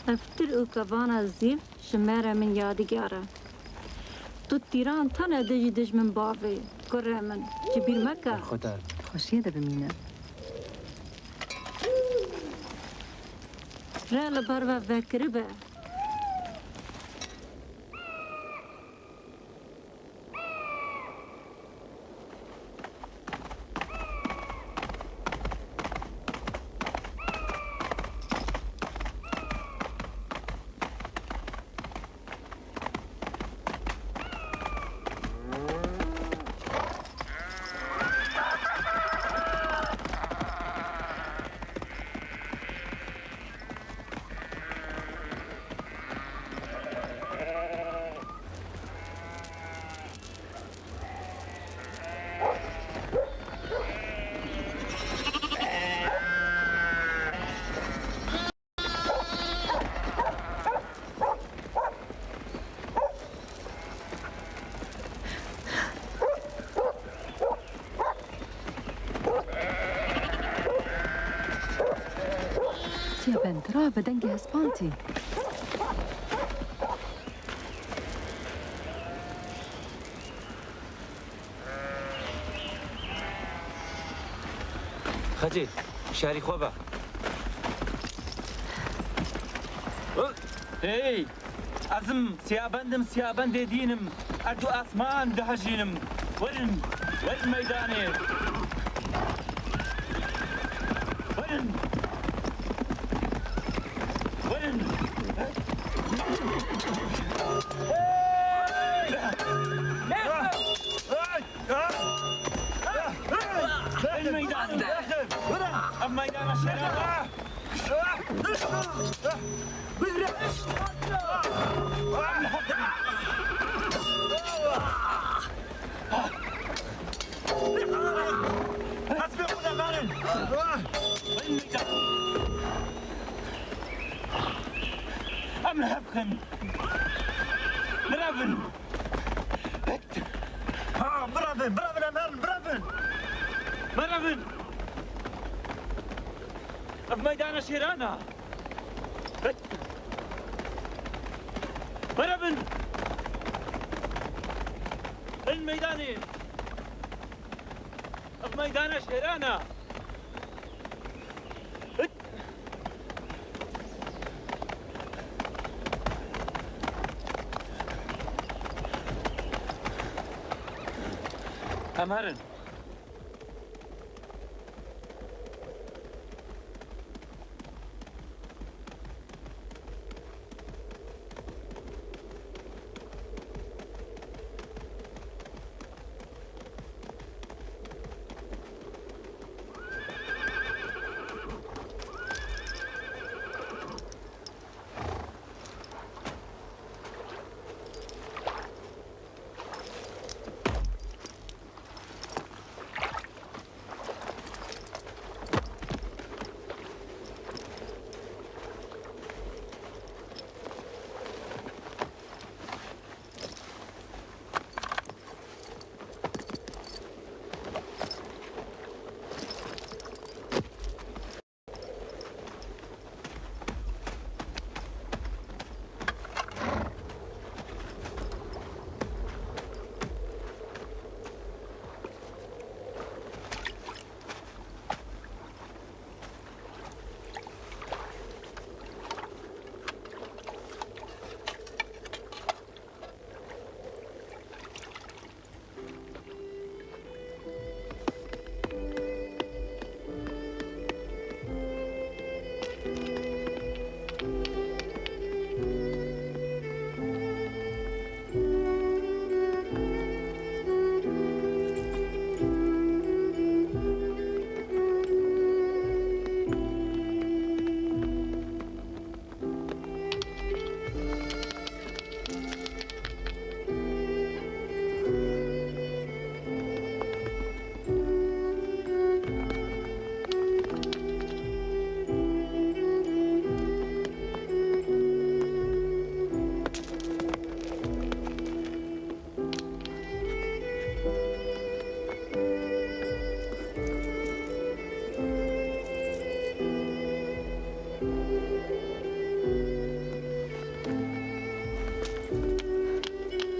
Ev tir û kevana zîv ji me re min yadigar e. Tu tîran tane dijî dijmin bavê, kurê min, ji bîr meke. Xweşiyê de bimîne. Re li ber ve vekiribe. Siyabend, rabe, dengê hespan tê. Xecê, şerî xwe be. Hey! Ez im Siyabend im, Siyabendê dîn im. Erd û asman dihejînim. Werin, werin meydanê. Werin. Werin. Hey! Werin meydanê. Ev meydana şêran e. Em li hev xin. Birevin. Ha, birevin, birevin, em herin, birevin. Birevin. Ev meydana şêran e. Birevin! Bin meydanê! Ev meydana şêran e! Em herin.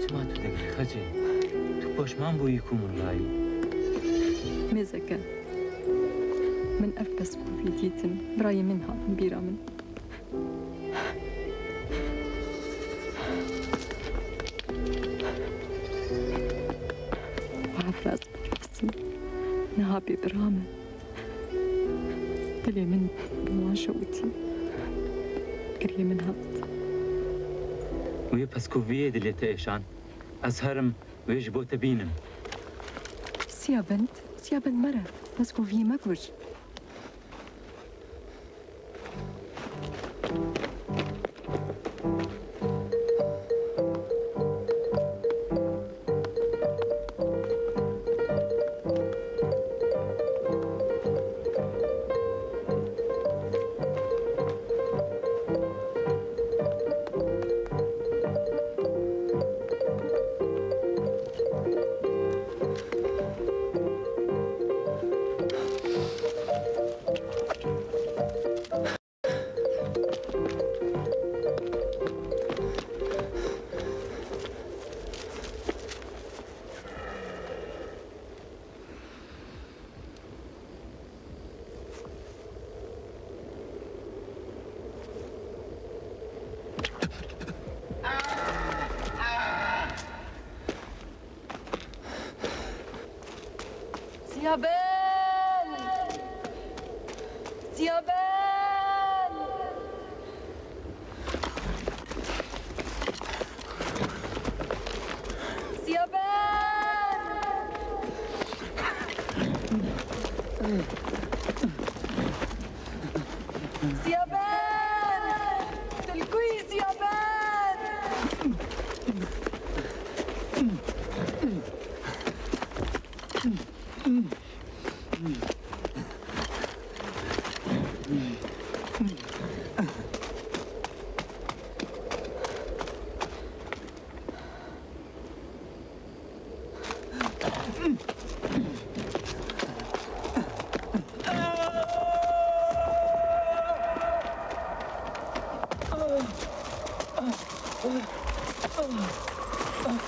Çima tu dikî Xecê? Tu poşman bûyî ku min rayî? Mêzeke, min ev peskovî dîtin, birayê min hatin bîra min. Wiha ez parastim. Niha bê bira min. Dilê min bi wan şewitî. Giriyê min hat. Wê peskoviyê dilê te êşan. Ez herim wê ji bo te bînim. Siyabend, Siyabend mere. Peskoviyê me kir.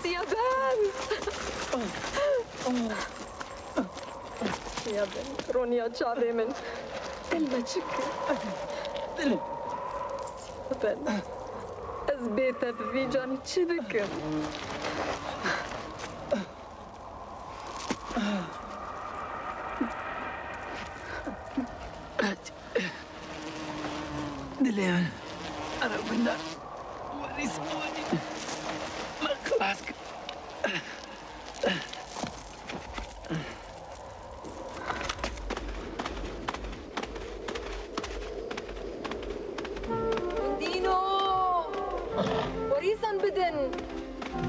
Siyaben! Siyaben, roniya çavê min. Dilê me çi kir? Siyaben, ez bê te bi vî canî çi bikim? Dilê min. Ero bindar. Werî sponî. Me xilas kir. Dîno! Werîsan bidin!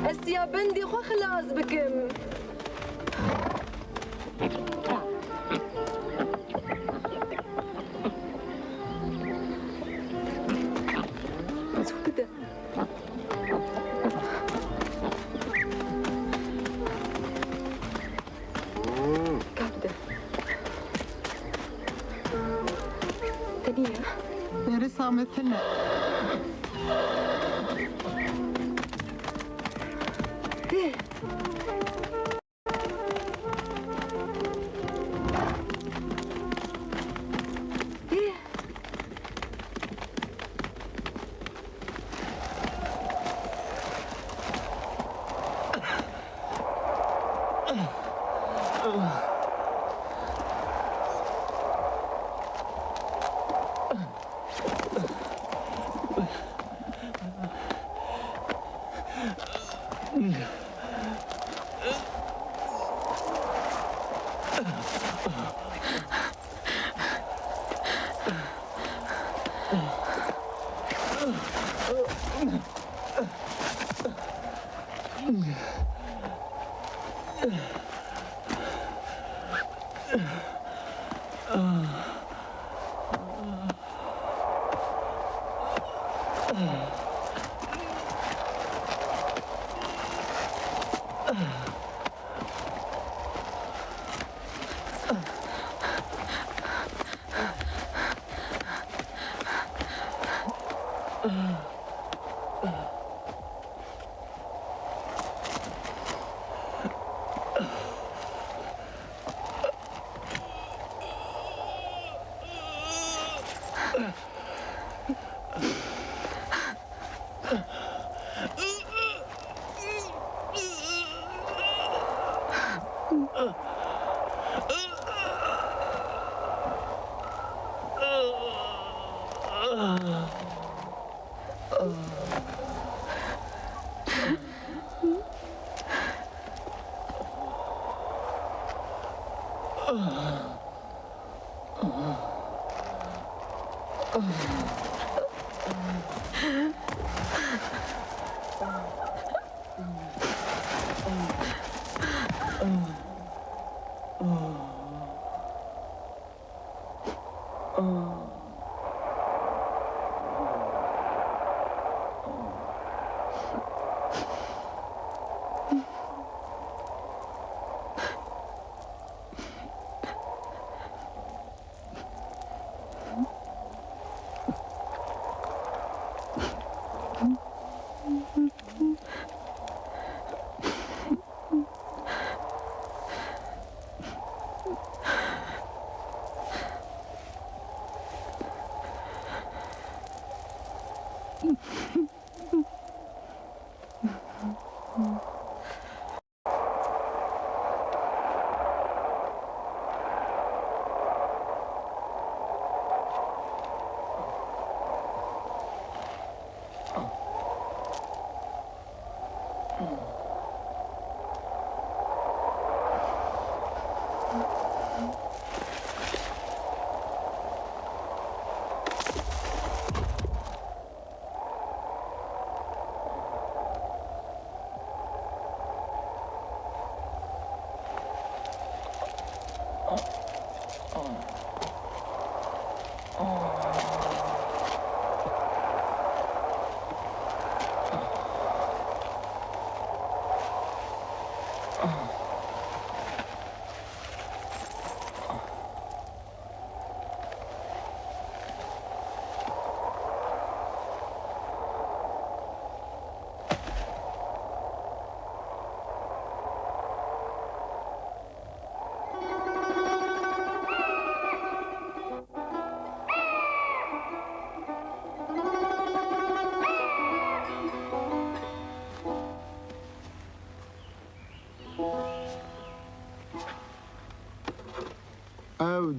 Ez Siyabendê xwe xilas bikim. Zû bide. Ka bide. Te nîne? Neresa me tune. Tê. Tê.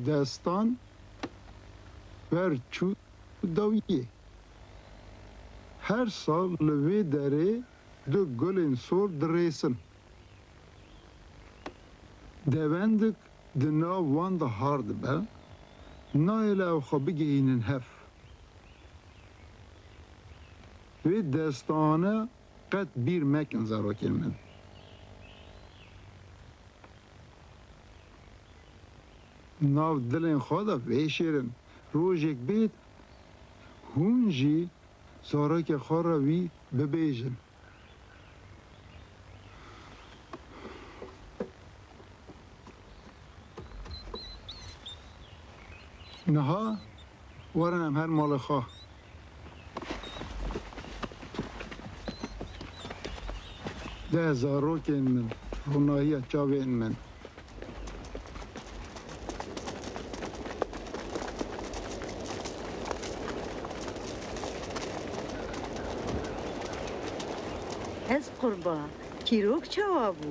Destan wer çû dawiyê. Her sal li vê derê du gulên sor dirêsin. Devendik di nav wan de har dibe, nahêle ew xwe bigihînin hev. Vê destane qet bîr mekin zarokên min. Nav dilên xwe de vêşêrin. Rojek bêt, hûn jî zarokê xwe re wî bibêjin. Niha werin em her malê xwe. De zarokên min, ronahiya çavên min. Ez qurba. Çîrok çawa bû?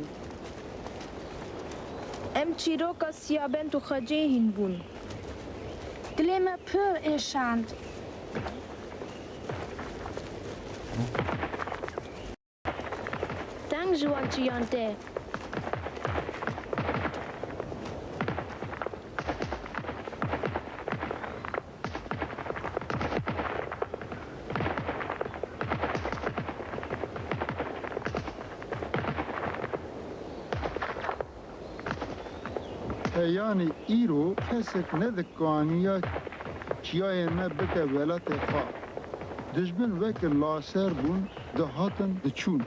Em çîroka Siyabend û Xecê hîn bûn. Dilê me pir êşand. Deng ji wan çiyan tê. Heyanî îro kesek nedikaniya çiyayên me bike welatê xwe. Dijmin weke laser bûn, dihatin, diçûn.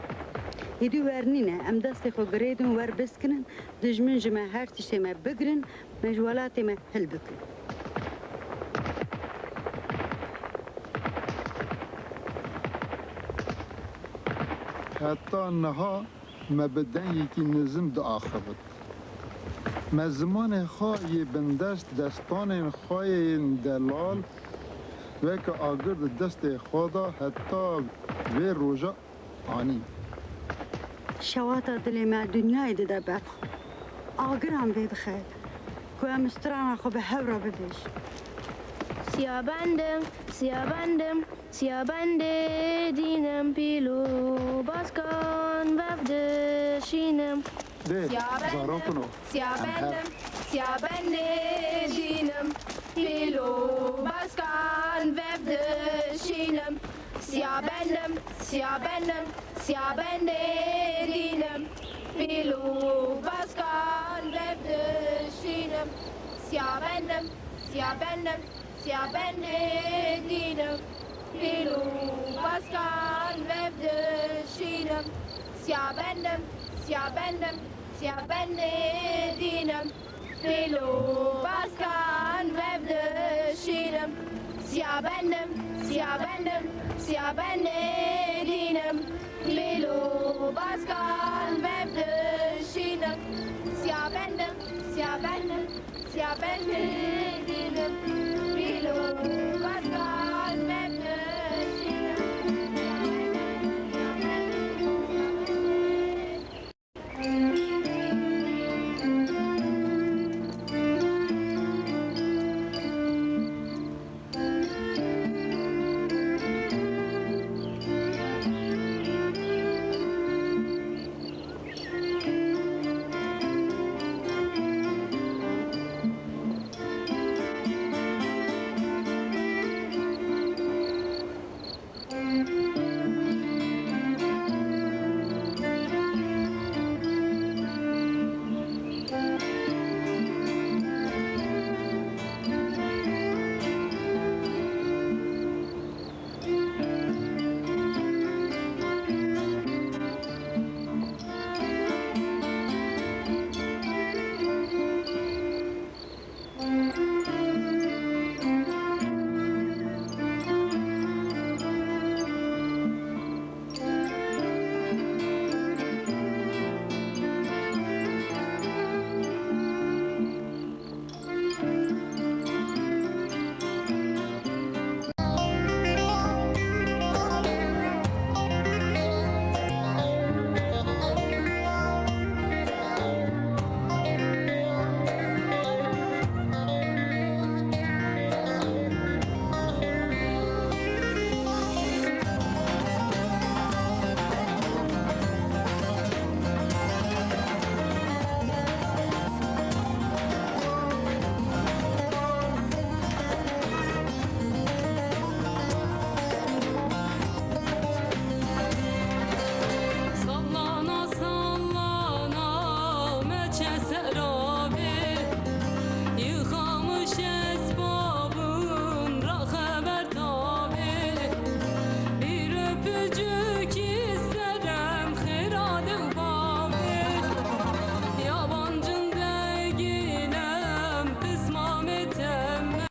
Êdî wer nîne, em destê xwe girêdin, wer biskinin, dijmin ji me her tiştê me bigirin, me ji welatê me hilbikin. Heta niha me bi dengekî nizim diaxivit. Me zimanê xwe yê bindest destanên xwe yên delal weke agir di destê xwe de heta vê roja anî. Şewata dilê me dinyayê dide berx. Agiran vê dixe ku em strana xwe bi hev re bibêjin. Siya bendim, siya bendim, siya bendê dînim pîl û baskan vev dişînim. Dê, Siya bendim, zarokino. Siya Em her bendim, siya bendê dînim pîl û baskan vev dişînim. Siya bendim, siya bendim, siya bendê dînim pîl û baskan vev dişînim. Siya bendim, siya bendim, siya bendê dînim pîl û baskan vev dişînim. Siya bendim, siya bendim, siya bendê dînim pîl û baskan vev dişînim. Siya bendim, siya bendim, siya bendê dînim pîl û baskan vev dişînim. Siya bendim, siya bendim, siya bendê